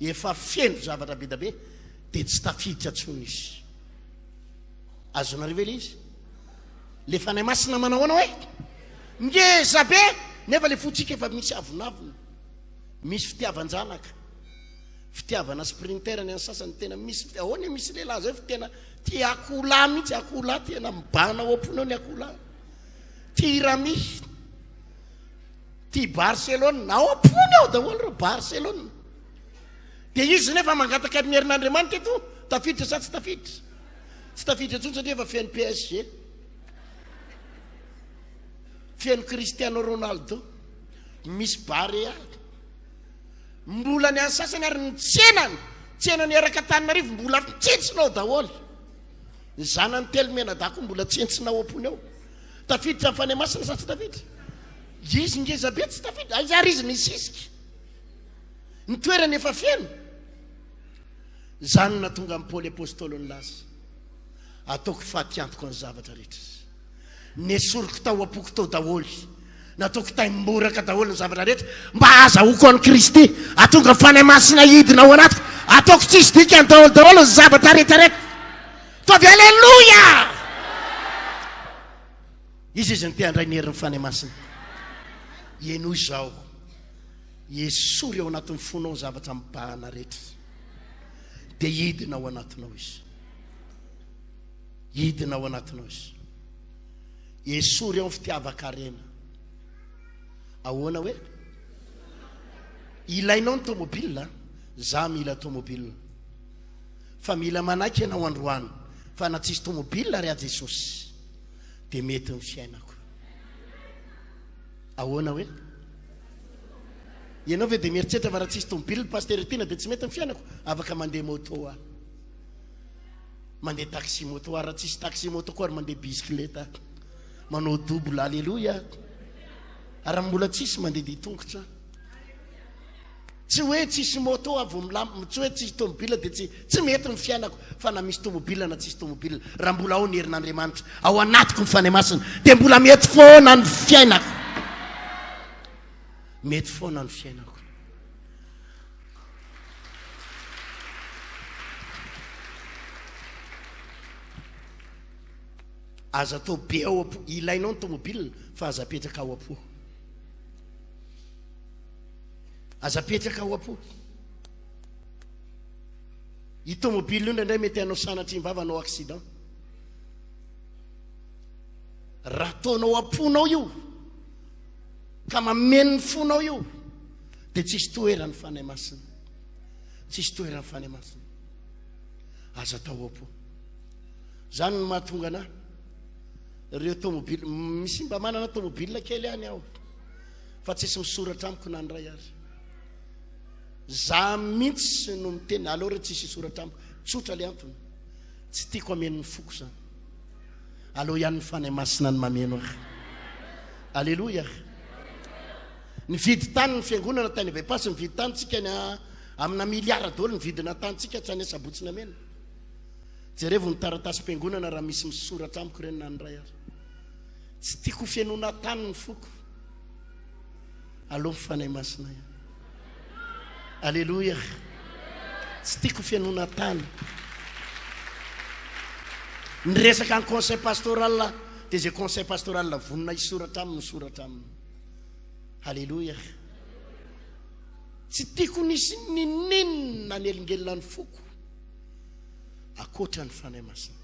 Speaker 2: Efa feno zavatra be da be, dia tsy tafiditra tsony izy. Azonareo ve le izy? Le Fanahy Masina manao ahoana hoe? Ngeza be, nefa le fontsika efa misy avonavona. Misy fitiavan-janaka. Fitiavana sprinter ny an'ny sasany tena misy ahoana e misy lehilahy zay fa tena tia akoholahy mihitsy akoholahy tena mibahana ao am-pony ao ny akoholahy tia rami tia Barcelone ao am-pony ao daholo ireo Barcelone dia izy nefa mangataka ny herin'Andriamanitra eto tafiditra sa tsy tafiditra tsy tafiditra intsony satria efa feno PSG feno Cristiano Ronaldo misy Barea Mbola ny an'ny sasany ary ny tsenany, tsenany eraka Antananarivo mbola tsentsina ao daholo. Ny zanany telo mianadahy koa mbola tsentsina ao am-pony ao. Tafiditra amin'ny Fanahy Masina sa tsy tafiditra? Izy ngeza be tsy tafiditra. Aiza ary izy nisisika? Ny toerany efa feno. Izany no nahatonga an'i Paoly Apostoly nilaza, Ataoko fatiantoka ny zavatra rehetra. Nesoriko tao am-poko tao daholo. Nataoko taimboraka daholo ny zavatra rehetra mba hahazahoako an'i Kristy. Hahatonga ny Fanahy Masina hidina ao anatiko. Ataoko tsisy dikany daholo daholo ny zavatra rehetra rehetra. Ataovy Aleloia! Iza izy no te handray ny herin'ny Fanahy Masina? Henoy izao. Esory ao anatin'ny fonao ny zavatra mibahana rehetra. Dia hidina ao anatinao izy. Hidina ao anatinao izy. Esory ao ny fitiavan-karena. Ahoana hoe? Ilainao ny tomobile, za mila tomobile. Fa mila manaiky ianao androany fa na tsisy tomobile ary aho Jesosy dia mety ny fiainako. Ahoana hoe? Ianao ve dia mieritreritra fa raha tsisy tomobile Pasteur Tiana dia tsy mety ny fiainako? Afaka mandeha moto aho. Mandeha taxi moto aho, raha tsisy taxi moto koa ary mandeha bisikileta aho. Manao double, aleloia. Ary raha mbola tsisy mandeha dia tongotra. Tsy hoe tsisy moto aho vao milamina, tsy hoe tsisy tomobile dia tsy tsy mety ny fiainako, fa na misy tomobile na tsisy tomobile, raha mbola ao ny herin'Andriamanitra, ao anatiko ny Fanahy Masina, dia mbola mety foana ny fiainako. Mety foana ny fiainako. Aza atao be ao am-po, ilainao ny tomobile fa aza apetraka ao am-po. Aza apetraka ao am-po. Io tomobile io indraindray mety hanao sanatria vava hanao accident. Raha ataonao am-ponao io ka mameno ny fonao io dia tsisy toeran'ny Fanahy Masina. Tsisy toeran'ny Fanahy Masina. Aza atao ao am-po. Zany no mahatonga anah ireo tomobile misy mba manana tomobile kely any aho. Fa tsisy misoratra amiko na ny ray ary. Za mintsy no miteny aleo re tsisy hisoratra amiko. Tsotra le antony. Tsy tiako hameno ny foko zany. Aleo ihany ny Fanahy Masina no mameno ahy. Aleloia. Nividy tany ny fiangonana tany By-pass, nividy tany tsika ny amina miliara daholo ny vidina tany tsika hatrany Asabotsy Namena. Jerevo ny taratasim-piangonana raha misy misoratra amiko ireny na ny ray ary. Tsy tiako ho fenoina tany ny foko. Aleo ny Fanahy Masina ihany. Aleloia. Tsy tiako ho fenoina tany. Ny resaka ny conseil pastoral dia izay conseil pastoral vonona hisoratra aminy misoratra aminy. Aleloia. Tsy tiako nisy nininona nanelingelina ny foko akoatra ny Fanahy Masina.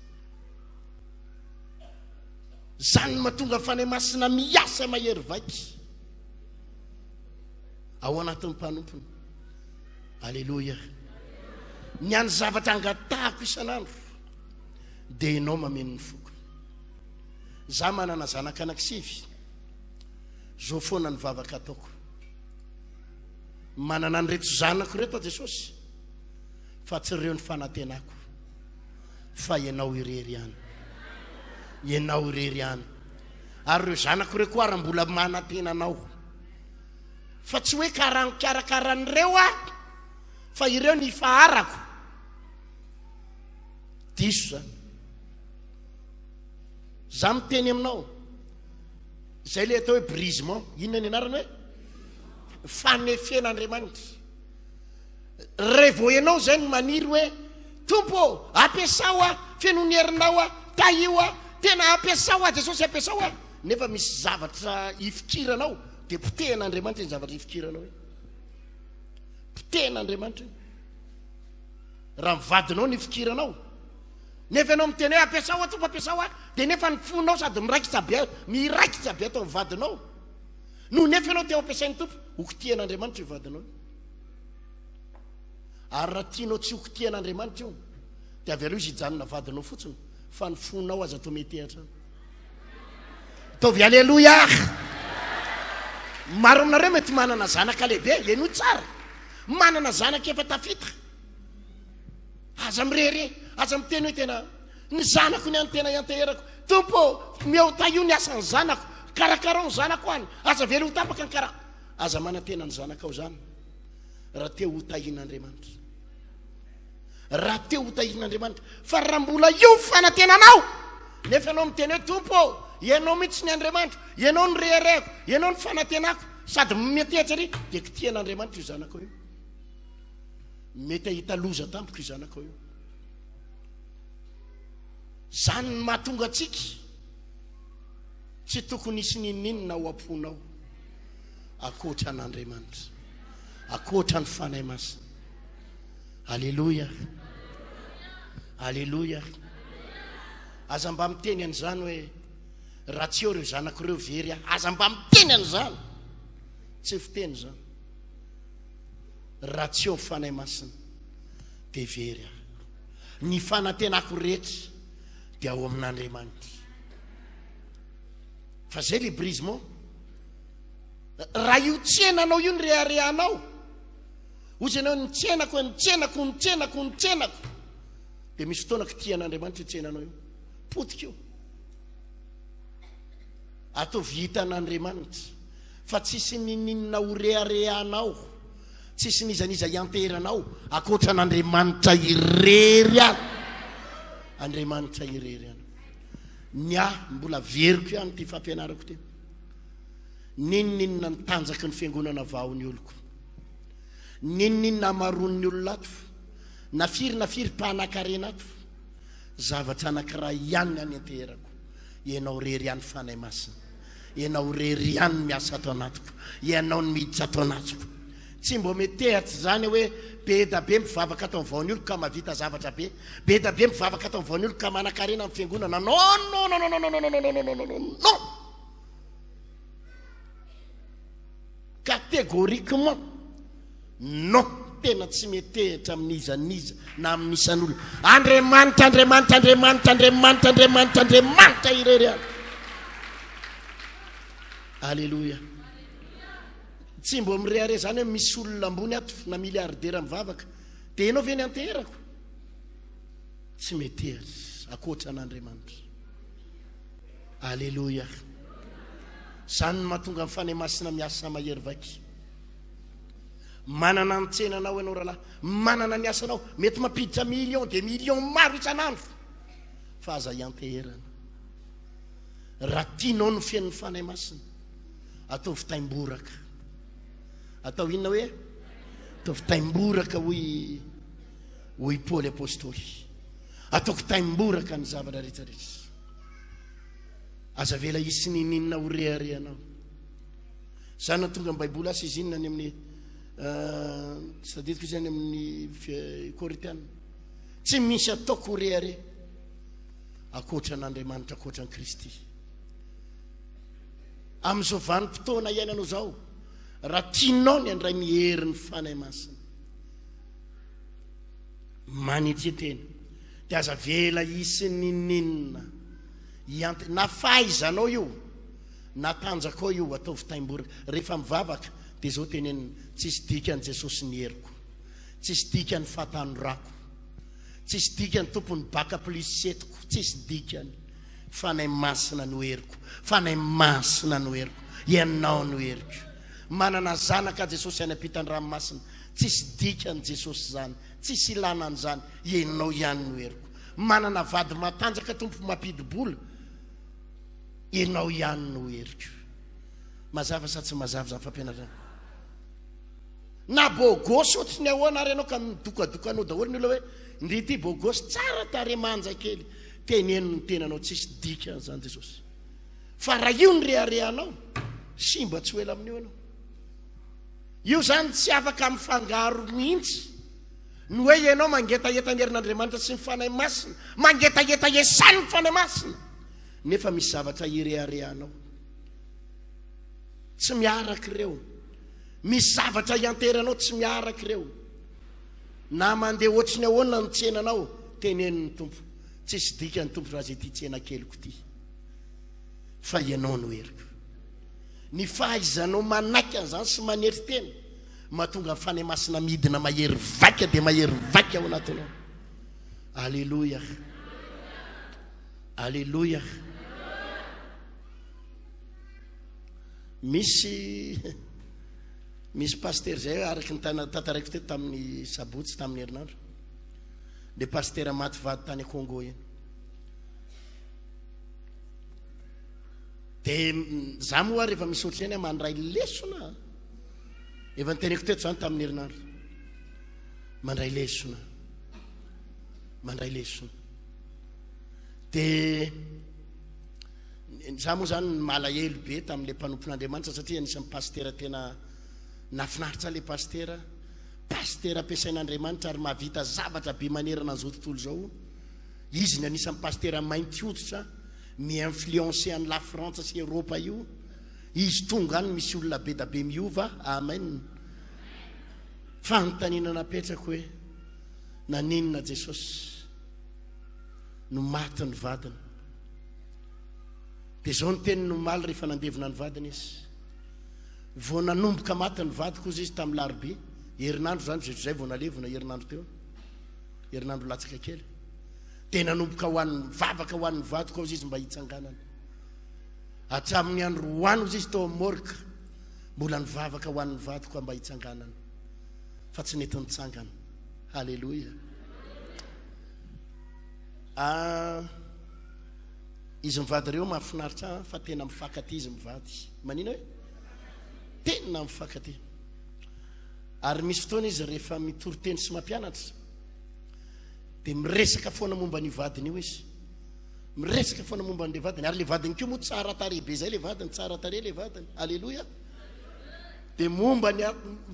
Speaker 2: Izany no mahatonga ny Fanahy Masina miasa mahery vaika ao anatin'ny mpanompony. Aleloia. Ny any zavatra angatahako isan'andro dia ianao mameno ny foko. Za manana zanaka anankisivy, zo foana ny vavaka ataoko. Manana an'ireto zanako ireto aho Jesosy, fa tsy ireo ny fanantenako. fa ianao irery ihany. Ianao irery ihany. Ary ireo zanako ireo koa ary mbola manantena anao. Fa tsy hoe karankarakaran'ireo aho, fa ireo ny ifaharako. Diso zany. Za miteny aminao. Zay le atao hoe brisement. Inona ny anarany hoe? Fanefen'Andriamanitra. Revo enao zay no maniry hoe Tompo ô, ampiasao aho, feno ny herinao aho, tahio aho, tena ampiasao aho Jesosy ampiasao aho, nefa misy zavatra ifikiranao dia potehin'Andriamanitra iny zavatra ifikiranao iny. Potehin'Andriamanitra iny. Raha ny vadinao no ifikiranao, nefa ianao miteny hoe ampiasao aho Tompo ampiasao aho, dia nefa ny fonao sady miraikitra be, miraikitra be ato amin'ny vadinao, no nefa ianao te ho ampiasain'ny Tompo, ho kitihan'Andriamanitra io vadinao io. Ary raha tianao tsy ho kitihan'Andriamanitra io, dia avy aloha izy hijanona vadinao fotsiny, fa ny fonao aza atao mete hatrany. Ataovy aleloia! Maro aminareo mety manana zanaka lehibe, henoy tsara, manana zanaka efa tafita. Aza mirehareha, aza miteny hoe tena ny zanako ny any tena ianteherako. Tompo ô, omeo tahio ny asan'ny zanako, karakarao ny zanako any, aza avela ho tapaka ny kara. Aza manantena ny zanakao izany raha te ho tahian'Andriamanitra. Raha te ho tahian'Andriamanitra. Fa raha mbola io ny fanantenanao, nefa ianao miteny hoe Tompo ô, ianao mihitsy ny Andriamanitro, ianao no reharehako, ianao no fanantenako, sady miantehitra ery, dia kitihan'Andriamanitra io zanakao io. Mety hahita loza tampoka io zanakao io. Izany no mahatonga antsika Tsy tokony hisy n'inon'inona ao am-ponao ankoatra an'Andriamanitra, ankoatra ny Fanahy Masina. Aleloia. Aleloia. Aza mba miteny an'izany hoe raha tsy eo ireo zanako ireo very aho. Aza mba miteny an'izany. Tsy fiteny izany. Raha tsy eo ny Fanahy Masina dia very aho. Ny fanantenako rehetra dia ao amin'Andriamanitra. Fa zay le brisement. Raha io tsenanao io ny reharehanao, hozy ianao ny tsenako, ny tsenako, ny tsenako, ny tsenako, dia misy fotoana kitihan'Andriamanitra io tsenanao io. Potika io. Ataovy hitan'Andriamanitra fa tsisy ninininona ho reharehanao, tsisy n'iza n'iza hianteheranao ankoatra an'Andriamanitra irery ihany. Andriamanitra irery ihany. Ny ahy mbola veriko ihany ity fampianarako ity. N'inon'inona ny tanjaky ny fiangonana vao ny oloko. N'inon'inona hamaroan'ny olona ato, na firy na firy mpanakarena ato, zavatra anankiray ihany ny anteherako. Ianao irery ihany Fanahy Masina. Ianao irery ihany no miasa ato anatiko. Ianao no miditra ato anatiko. Tsy mbo metehatra izany hoe be da be mpivavaka ato amin'ny vaon'ny oloko ka mahavita zavatra be. Be da be mpivavaka ato amin'ny vaon'ny oloko ka manankarena amin'ny fiangonana. Non, non, non, non, non, non, non, non, non, non, non, non, non. Catégoriquement non, tena tsy metehitra amin'iza n'iza na amin'ny isan'olona. Andriamanitra, Andriamanitra, Andriamanitra, Andriamanitra, Andriamanitra, Andriamanitra irery ihany. Alléluia. Tsy mbo mirehareha zany hoe misy olona ambony ato na milliardaire mivavaka. Dia ianao ve ny anteherako? Tsy metehatra akoatra an'Andriamanitra. Aleloia. Izany no mahatonga ny Fanahy Masina miasa mahery vaika. Manana ny tsenanao ianao rahalahy, manana ny asanao, mety mampiditra millions des millions maro isan'andro. Fa aza ianteherana. Raha tianao ny fenon'ny Fanahy Masina, ataovy taimboraka. Atao inona hoe? Ataovy taimboraka hoy hoy Paoly Apostoly. Ataoko taimboraka ny zavatra rehetra rehetra. Aza avela hisy niniana ho reharehanao. Zany nahatonga ny Baiboly asa izy inona any amin'ny euh, tsy tadidiko izy any amin'ny Korintiana. Tsy misy ataoko ho rehareha ankoatra an'Andriamanitra, ankoatra an'i Kristy. Amin'izao vanim-potoana iainanao izao, raha tianao ny handray ny herin'ny Fanahy Masina, Manetria tena dia aza avela hisy ninoninona hiante na fahaizanao io na tanjakao io ataovy taimboraka rehefa mivavaka dia zao tenenina tsisy dikany Jesosy ny heriko tsisy dikany fahatanorako tsisy dikany tompony baka plus setiko tsisy dikany Fanahy Masina no heriko Fanahy Masina no heriko Ianao no heriko manana zanaka Jesosy any ampitan-dranomasina Tsisy dikany Jesosy zany, tsisy ilana an'izany, ianao ihany no heriko. Manana vady matanjaka Tompo mampidi-bola, ianao ihany no heriko. Mazava sa tsy mazava izany fampianarana? Na bogosy ohatry ny ahoana ary ianao ka midokadoka anao daholo ny olona hoe ndry ity bogosy tsara tarehy manja kely, teneno ny tenanao tsisy dikany izany Jesosy. Fa raha io ny reharehanao, simba tsy ho ela amin'io ianao. Io zany tsy afaka mifangaro mihitsy. Ny hoe ianao mangetaheta ny herin'Andriamanitra sy ny Fanahy Masina, mangetaheta hiasan'ny Fanahy Masina, nefa misy zavatra ireharehanao. Tsy miaraka ireo. Misy zavatra ianteranao tsy miaraka ireo. Na mandeha ohatry ny ahoana ny tsenanao, teneno ny Tompo. Tsisy dikany Tompo raha izay ity tsena keliko ity. Fa ianao no heriko. Ny fahaizanao manaiky an'izany sy manery tena mahatonga ny Fanahy Masina midina mahery vaika dia mahery vaika ao anatinao. Aleloia. Aleloia. Misy misy pasitera izay araka ny tantaraiko teto tamin'ny sabotsy tamin'ny herinandro. Le pasitera maty vady tany Congo iny. Dia za moa rehefa misy ohatr'izay aho mandray lesona. Efa niteneko teto zany tamin'ny herinandro. Mandray lesona. Mandray lesona. Dia za moa zany malahelo be tamin'ilay mpanompon'Andriamanitra satria anisan'ny pasitera tena nafinaritra ilay pasitera. Pasitera ampiasain'Andriamanitra ary mahavita zavatra be manerana an'izao tontolo izao. Izy ny anisan'ny pasitera mainty hoditra mi-influencer an'i la Frantsa sy Eropa io, izy tonga any misy olona be da be miova, amen. Fanontaniana napetrako hoe naninona Jesosy no maty ny vadiny? Dia izao ny teniny omaly rehefa nandevina ny vadiny izy. Vao nanomboka maty ny vadiko hozy izy tamin'ny larobia, herinandro izany zay zay vao nalevina herinandro teo, herinandro latsaka kely. Dia nanomboka ho an'ny vavaka ho an'ny vadiko hozy izy mba hitsanganana. Hatramin'ny androany hozy izy tao amin'ny morgue, mbola nivavaka ho an'ny vadiko mba hitsanganana. Fa tsy nety nitsangana. Haleloia. Ah, Izy mivady ireo mahafinaritra ahy fa tena mifankatia izy mivady. Manina hoe? Tena mifankatia. Ary misy fotoana izy rehefa mitory teny sy mampianatra dia miresaka foana momba ny vadiny io izy. Miresaka foana momba an'ilay vadiny. Ary ilay vadiny koa moa tsara tarehy be izay ilay vadiny, tsara tarehy ilay vadiny. Aleloia. Dia momba ny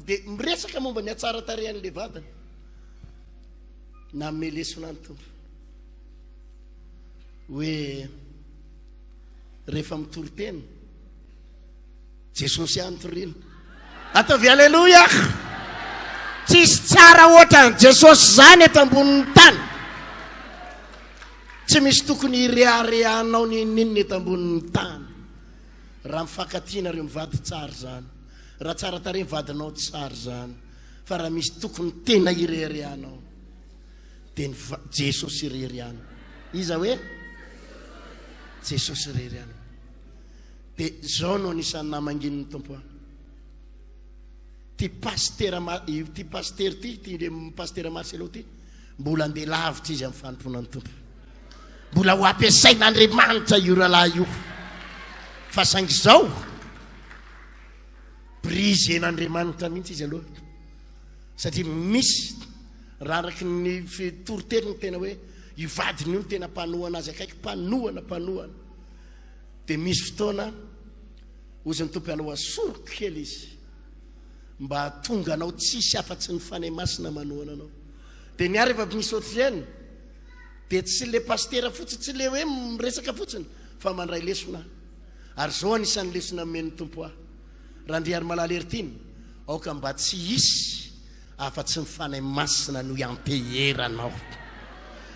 Speaker 2: dia miresaka momba ny hatsara tarehan'ilay vadiny. Nanome lesona ny Tompo. hoe rehefa mitory teny Jesosy ihany torina. Ataovy aleloia. Tsisy tsara ohatran'i Jesosy zany eto ambonin'ny tany. Tsy misy tokony hireharehanao n'inon'inona eto ambonin'ny tany. Raha mifankatia nareo mivady tsara zany. Raha tsara tarehy ny vadinao tsara zany. Fa raha misy tokony tena hireharehanao dia ny Jesosy irery ihany. Iza hoe? Jesosy irery ihany. Dia zao no anisan'ny namangin'ny Tompo ahy. Ty pastera ity pastera ity, ity le pastera Marcelo ity, mbola andeha lavitra izy amin'ny fanompoana ny Tompo. Mbola ho ampiasain'Andriamanitra io rahalahy io. Fa saingy izao, brisen'Andriamanitra mihitsy izy aloha. Satria misy, raha araky ny toriteniny tena hoe io vadiny io no tena mpanohana azy akaiky, mpanohana, mpanohana. Dia misy fotoana, hozy ny Tompo aleo asoriko kely izy mba hahatonga anao tsisy afa-tsy ny Fanahy Masina manohana anao. Dia ny ahy rehefa misy ohatr'ireny dia tsy le pasitera fotsiny, tsy le hoe miresaka fotsiny fa mandray lesona aho. Ary izao anisan'ny lesona nomen'ny Tompo ahy. Randriarimalala Heritiana, aoka mba tsy hisy afa-tsy ny Fanahy Masina no ianteheranao.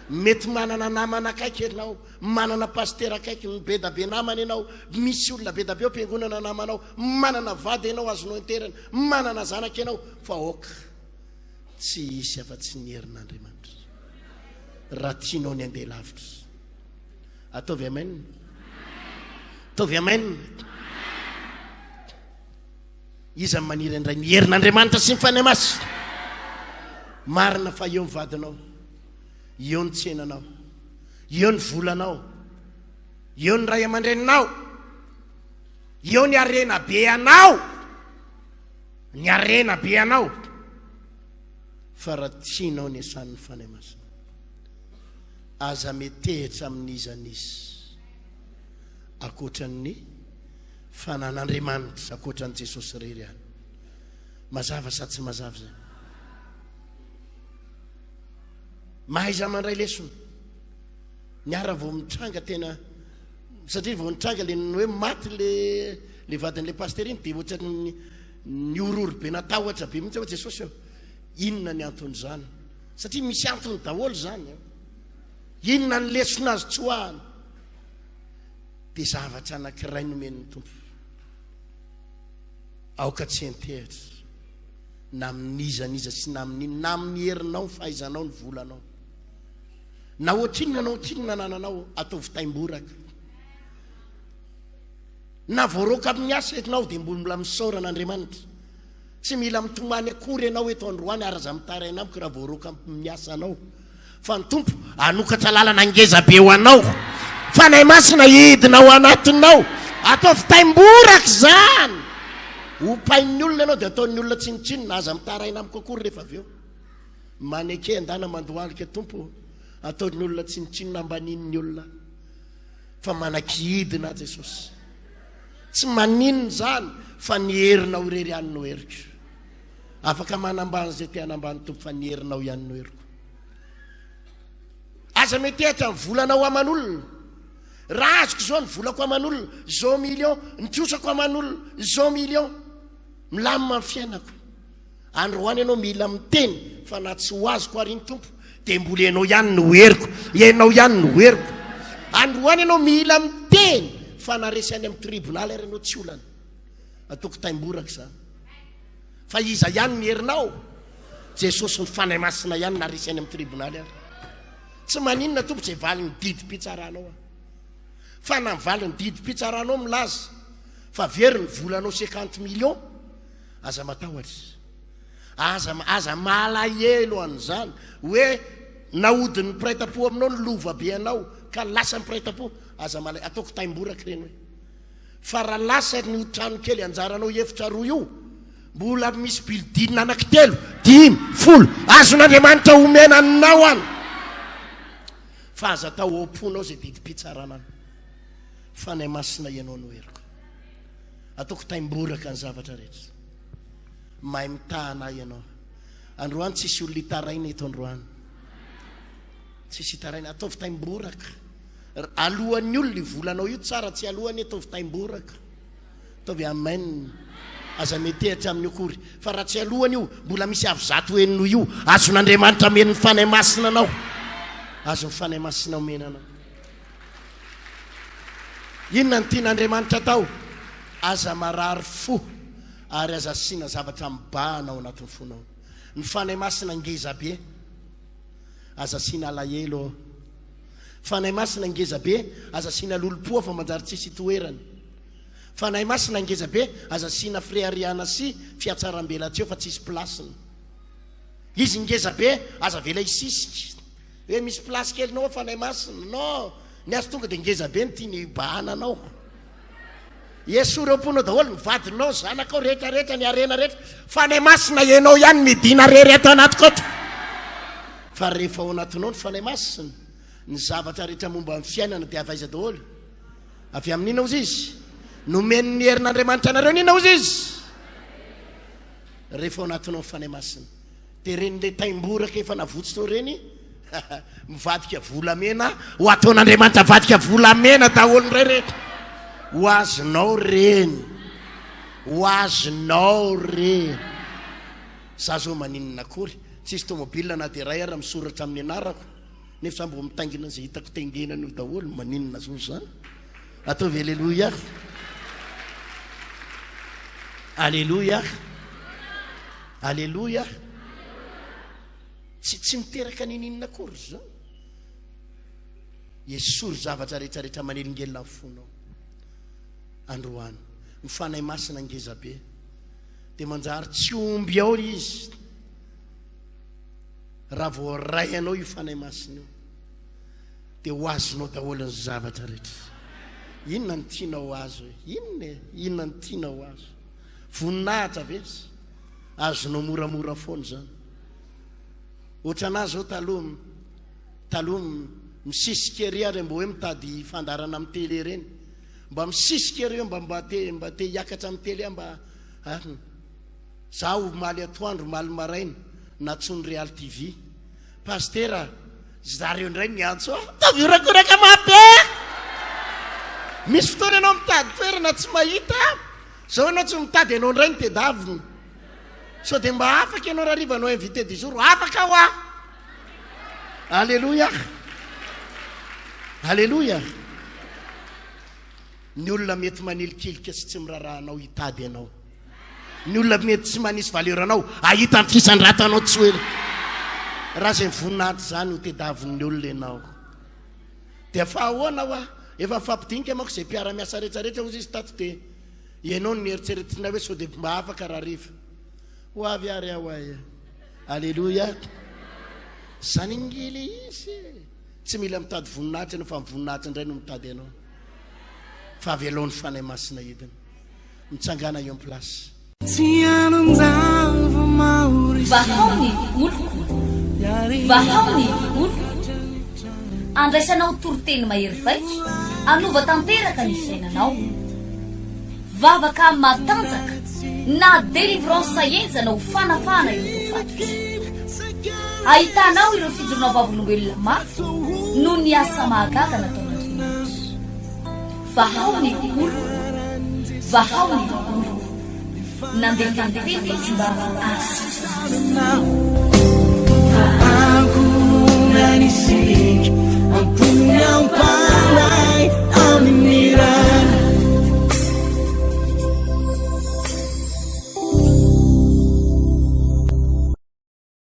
Speaker 2: Mety manana namana akaiky ianao, manana pasitera akaiky, be da be namana ianao, misy olona be da be ao am-piangonana namanao, manana vady ianao azonao ianteherana, manana zanaka ianao, fa aoka tsy hisy afa-tsy ny herin'Andriamanitra. Raha tianao ny handeha lavitra. Ataovy amen. Ataovy amen. Iza no maniry handray ny herin'Andriamanitra sy ny Fanahy Masina? Marina fa eo ny vadinao, eo ny tsenanao, eo ny volanao, eo ny ray aman-dreninao, eo ny harena be anao, ny harena be anao. Fa raha tianao ny asan'ny Fanahy Masina, aza metehitra amin'iza n'iza ankoatran'ny fanan'Andriamanitra, ankoatran'i Jesosy irery ihany. Mazava sa tsy mazava izany? Mahaiza mandray lesona. Ny ara vao mitranga tena satria vao nitranga le hoe maty le le vadin'le pasteur iny dia ohatran'ny nihorohoro be natahotra be mihitsy aho Jesosy ô. Inona ny anton'izany? Satria misy antony daholo izany. Inona ny lesona azo tsoahana? Dia zavatra anankiray nomen'ny Tompo. Aoka tsy hentehatra na amin'iza n'iza sy na amin'inona, na amin'ny herinao, ny fahaizanao, ny volanao. Na ohatrinona na ohatrinona anananao, ataovy taimboraka. Na voaroaka amin'ny asa ianao dia mbola misaora an'Andriamanitra. Tsy mila mitomany akory ianao eto androany ary aza mitaraina amiko raha voaroaka amin'ny asanao. Fa ny Tompo hanokatra lalana ngeza be ho anao. Fanahy Masina hidina ao anatinao. Ataovy taimboraka izany. Hopain'ny olona ianao dia ataon'ny olona tsinontsinona. Aza mitaraina amiko akory rehefa avy eo. Maneke andana mandohalika Tompo. Ataon'ny olona tsinontsinona ambanian'ny olona. Fa manaiky hidina Jesosy. Tsy maninona izany fa ny herinao irery ihany no heriko. Afaka manambany izay te hanambany Tompo fa ny herinao ihany no heriko. Aza metehatra ny volanao aman'olona. Raha azoko izao ny volako aman'olona, izao million, ny trosako aman'olona, izao million. Milamina ny fiainako. Androany ianao mila miteny fa na tsy ho azoko ary iny Tompo dia mbola ianao ihany no heriko, ianao ihany no heriko. Androany ianao mila miteny fa na resy any amin'ny tribonaly ary ianao tsy olana. Ataoko taimboraka izany. Fa iza ihany ny herinao? Jesosy ny Fanahy Masina ihany na resy any amin'ny tribonaly ary. Tsy maninona tompo izay valin'ny didim-pitsaranao. Fa na ny valin'ny didim-pitsaranao milaza fa very ny volanao 50 millions, aza matahotra. Aza aza malahelo an'izany hoe nahodin'ny mpiray tampo aminao ny lova be anao ka lasa ny mpiray tampo. Aza malahelo. Ataoko taimboraka ireny hoe. Fa raha lasa ny trano kely anjaranao efitra roa io, mbola misy building anaky telo, dimy, folo, azon'Andriamanitra omena anao any. Fa aza atao ao am-ponao izay didim-pitsarana any. Fanahy Masina ianao no heriko. Ataoko taimboraka ny zavatra rehetra. Mahay mitahana ahy ianao. Androany tsisy olona hitaraina eto androany. Tsisy hitaraina. Ataovy taimboraka. Alohan'ny olona io volanao io tsara tsy alohany ataovy taimboraka. Ataovy amen. Aza metehatra amin'io akory. Fa raha tsy alohany io, mbola misy avo zato heny noho io. Azon'Andriamanitra amen'ny Fanahy Masina anao. Azon'ny Fanahy Masina omena anao. Inona no tian'Andriamanitra atao? Aza marary fo ary aza asiana zavatra mibahana ao anatin'ny fonao. Ny Fanahy Masina ngeza be. Aza asiana alahelo ao. Fanahy Masina ngeza be, aza asiana lolompo ao fa manjary tsisy itoerany. Fanahy Masina ngeza be, aza asiana fireharehana sy fihatsarambelatsihy ao fa tsisy place-ny. Izy ngeza be, aza avela hisisika. Hoe misy place kelinao ao Fanahy Masina. Non, ny azy tonga dia ngeza be ny tiany hibahana anao. Esory ao am-ponao daholo ny vadinao, zanakao rehetra rehetra, ny harena rehetra. Fanahy Masina ianao ihany midina rery ato anatiko ato. Fa rehefa ao anatinao ny Fanahy Masina, ny zavatra rehetra momba ny fiainana dia avy aiza daholo? Avy amin'inona hozy izy? Nomen'ny herin'Andriamanitra anareo n'inona hozy izy? Rehefa ao anatinao ny Fanahy Masina. Dia ireny le taimboraka efa navotsotra ireny mivadika volamena ho ataon'Andriamanitra vadika volamena daholo indray rehetra. Ho azonao reny. Ho azonao reny. Za zao maninona akory? Tsisy tomobile na dia iray ara misoratra amin'ny anarako. Nefa za mbo mitaingina izay hitako taingenana io daholo. Maninona zao zany? Ataovy Aleloia. Aleloia. Aleloia. Tsy tsy miteraka ninininona akory zany. Esory zavatra rehetra rehetra manelingelina ny fonao. Androany. Ny Fanahy Masina ngeza be. Dia manjary tsy omby ao izy. Raha voaray anao io Fanahy Masina io. Dia ho azonao daholo ny zavatra rehetra. Inona no tianao ho azo e? Inona e? Inona no tianao ho azo? Voninahitra ve? Azonao moramora foana izany. Ohatranà zao taloha, taloha misisika ery ary mba hoe mitady fandaharana amin'ny télé ireny. Mba misisika ery mba mba te mba te hiakatra amin'ny télé mba ary za omaly atoandro, omaly maraina nantsoin'ny Real TV. Pasitera, zareo indray miantso ahy. Ataovy horakoraka mafy be. Misy fotoana ianao mitady toerana tsy mahita. Zao ianao tsy mitady ianao indray no tedavina. Sao dia mba afaka ianao rahariva no invité du jour. Afaka aho ah. Alléluia. Alléluia. Ny olona mety manilikilika sy tsy miraharaha anao hitady anao. Ny olona mety tsy manisy valeur anao ahita ny fisandratanao tsy ho ela. Raha izay voninahitra izany ho tedavin'ny olona ianao. Dia fa ahoana hoa? Efa mifampidinika manko izay mpiara-miasa rehetra rehetra hozy izy tato dia ianao no nieritreretinay hoe sao dia mba afaka rahariva. Ho avy ary aho ay. Aleloia. Izany ange ilay izy e. Tsy mila mitady voninahitra ianao fa ny voninahitra indray no mitady anao. Fa avelao ny Fanahy Masina hidina. Mitsangàna eo am-place.
Speaker 1: Vahao ny oloko, vahao ny oloko. Andraisanao toriteny mahery vaika, hanova tanteraka ny fiainanao. Vavaka matanjaka na délivrance henjana ho fanafahana ireo voafatotra. Ahitanao ireo fijoroana vavolombelona mafy noho ny asa mahagaga nataon'Andriamanitra. Vahao ny oloko, vahao ny oloko. Nandefa ny teny izy mba hahasitrana azy.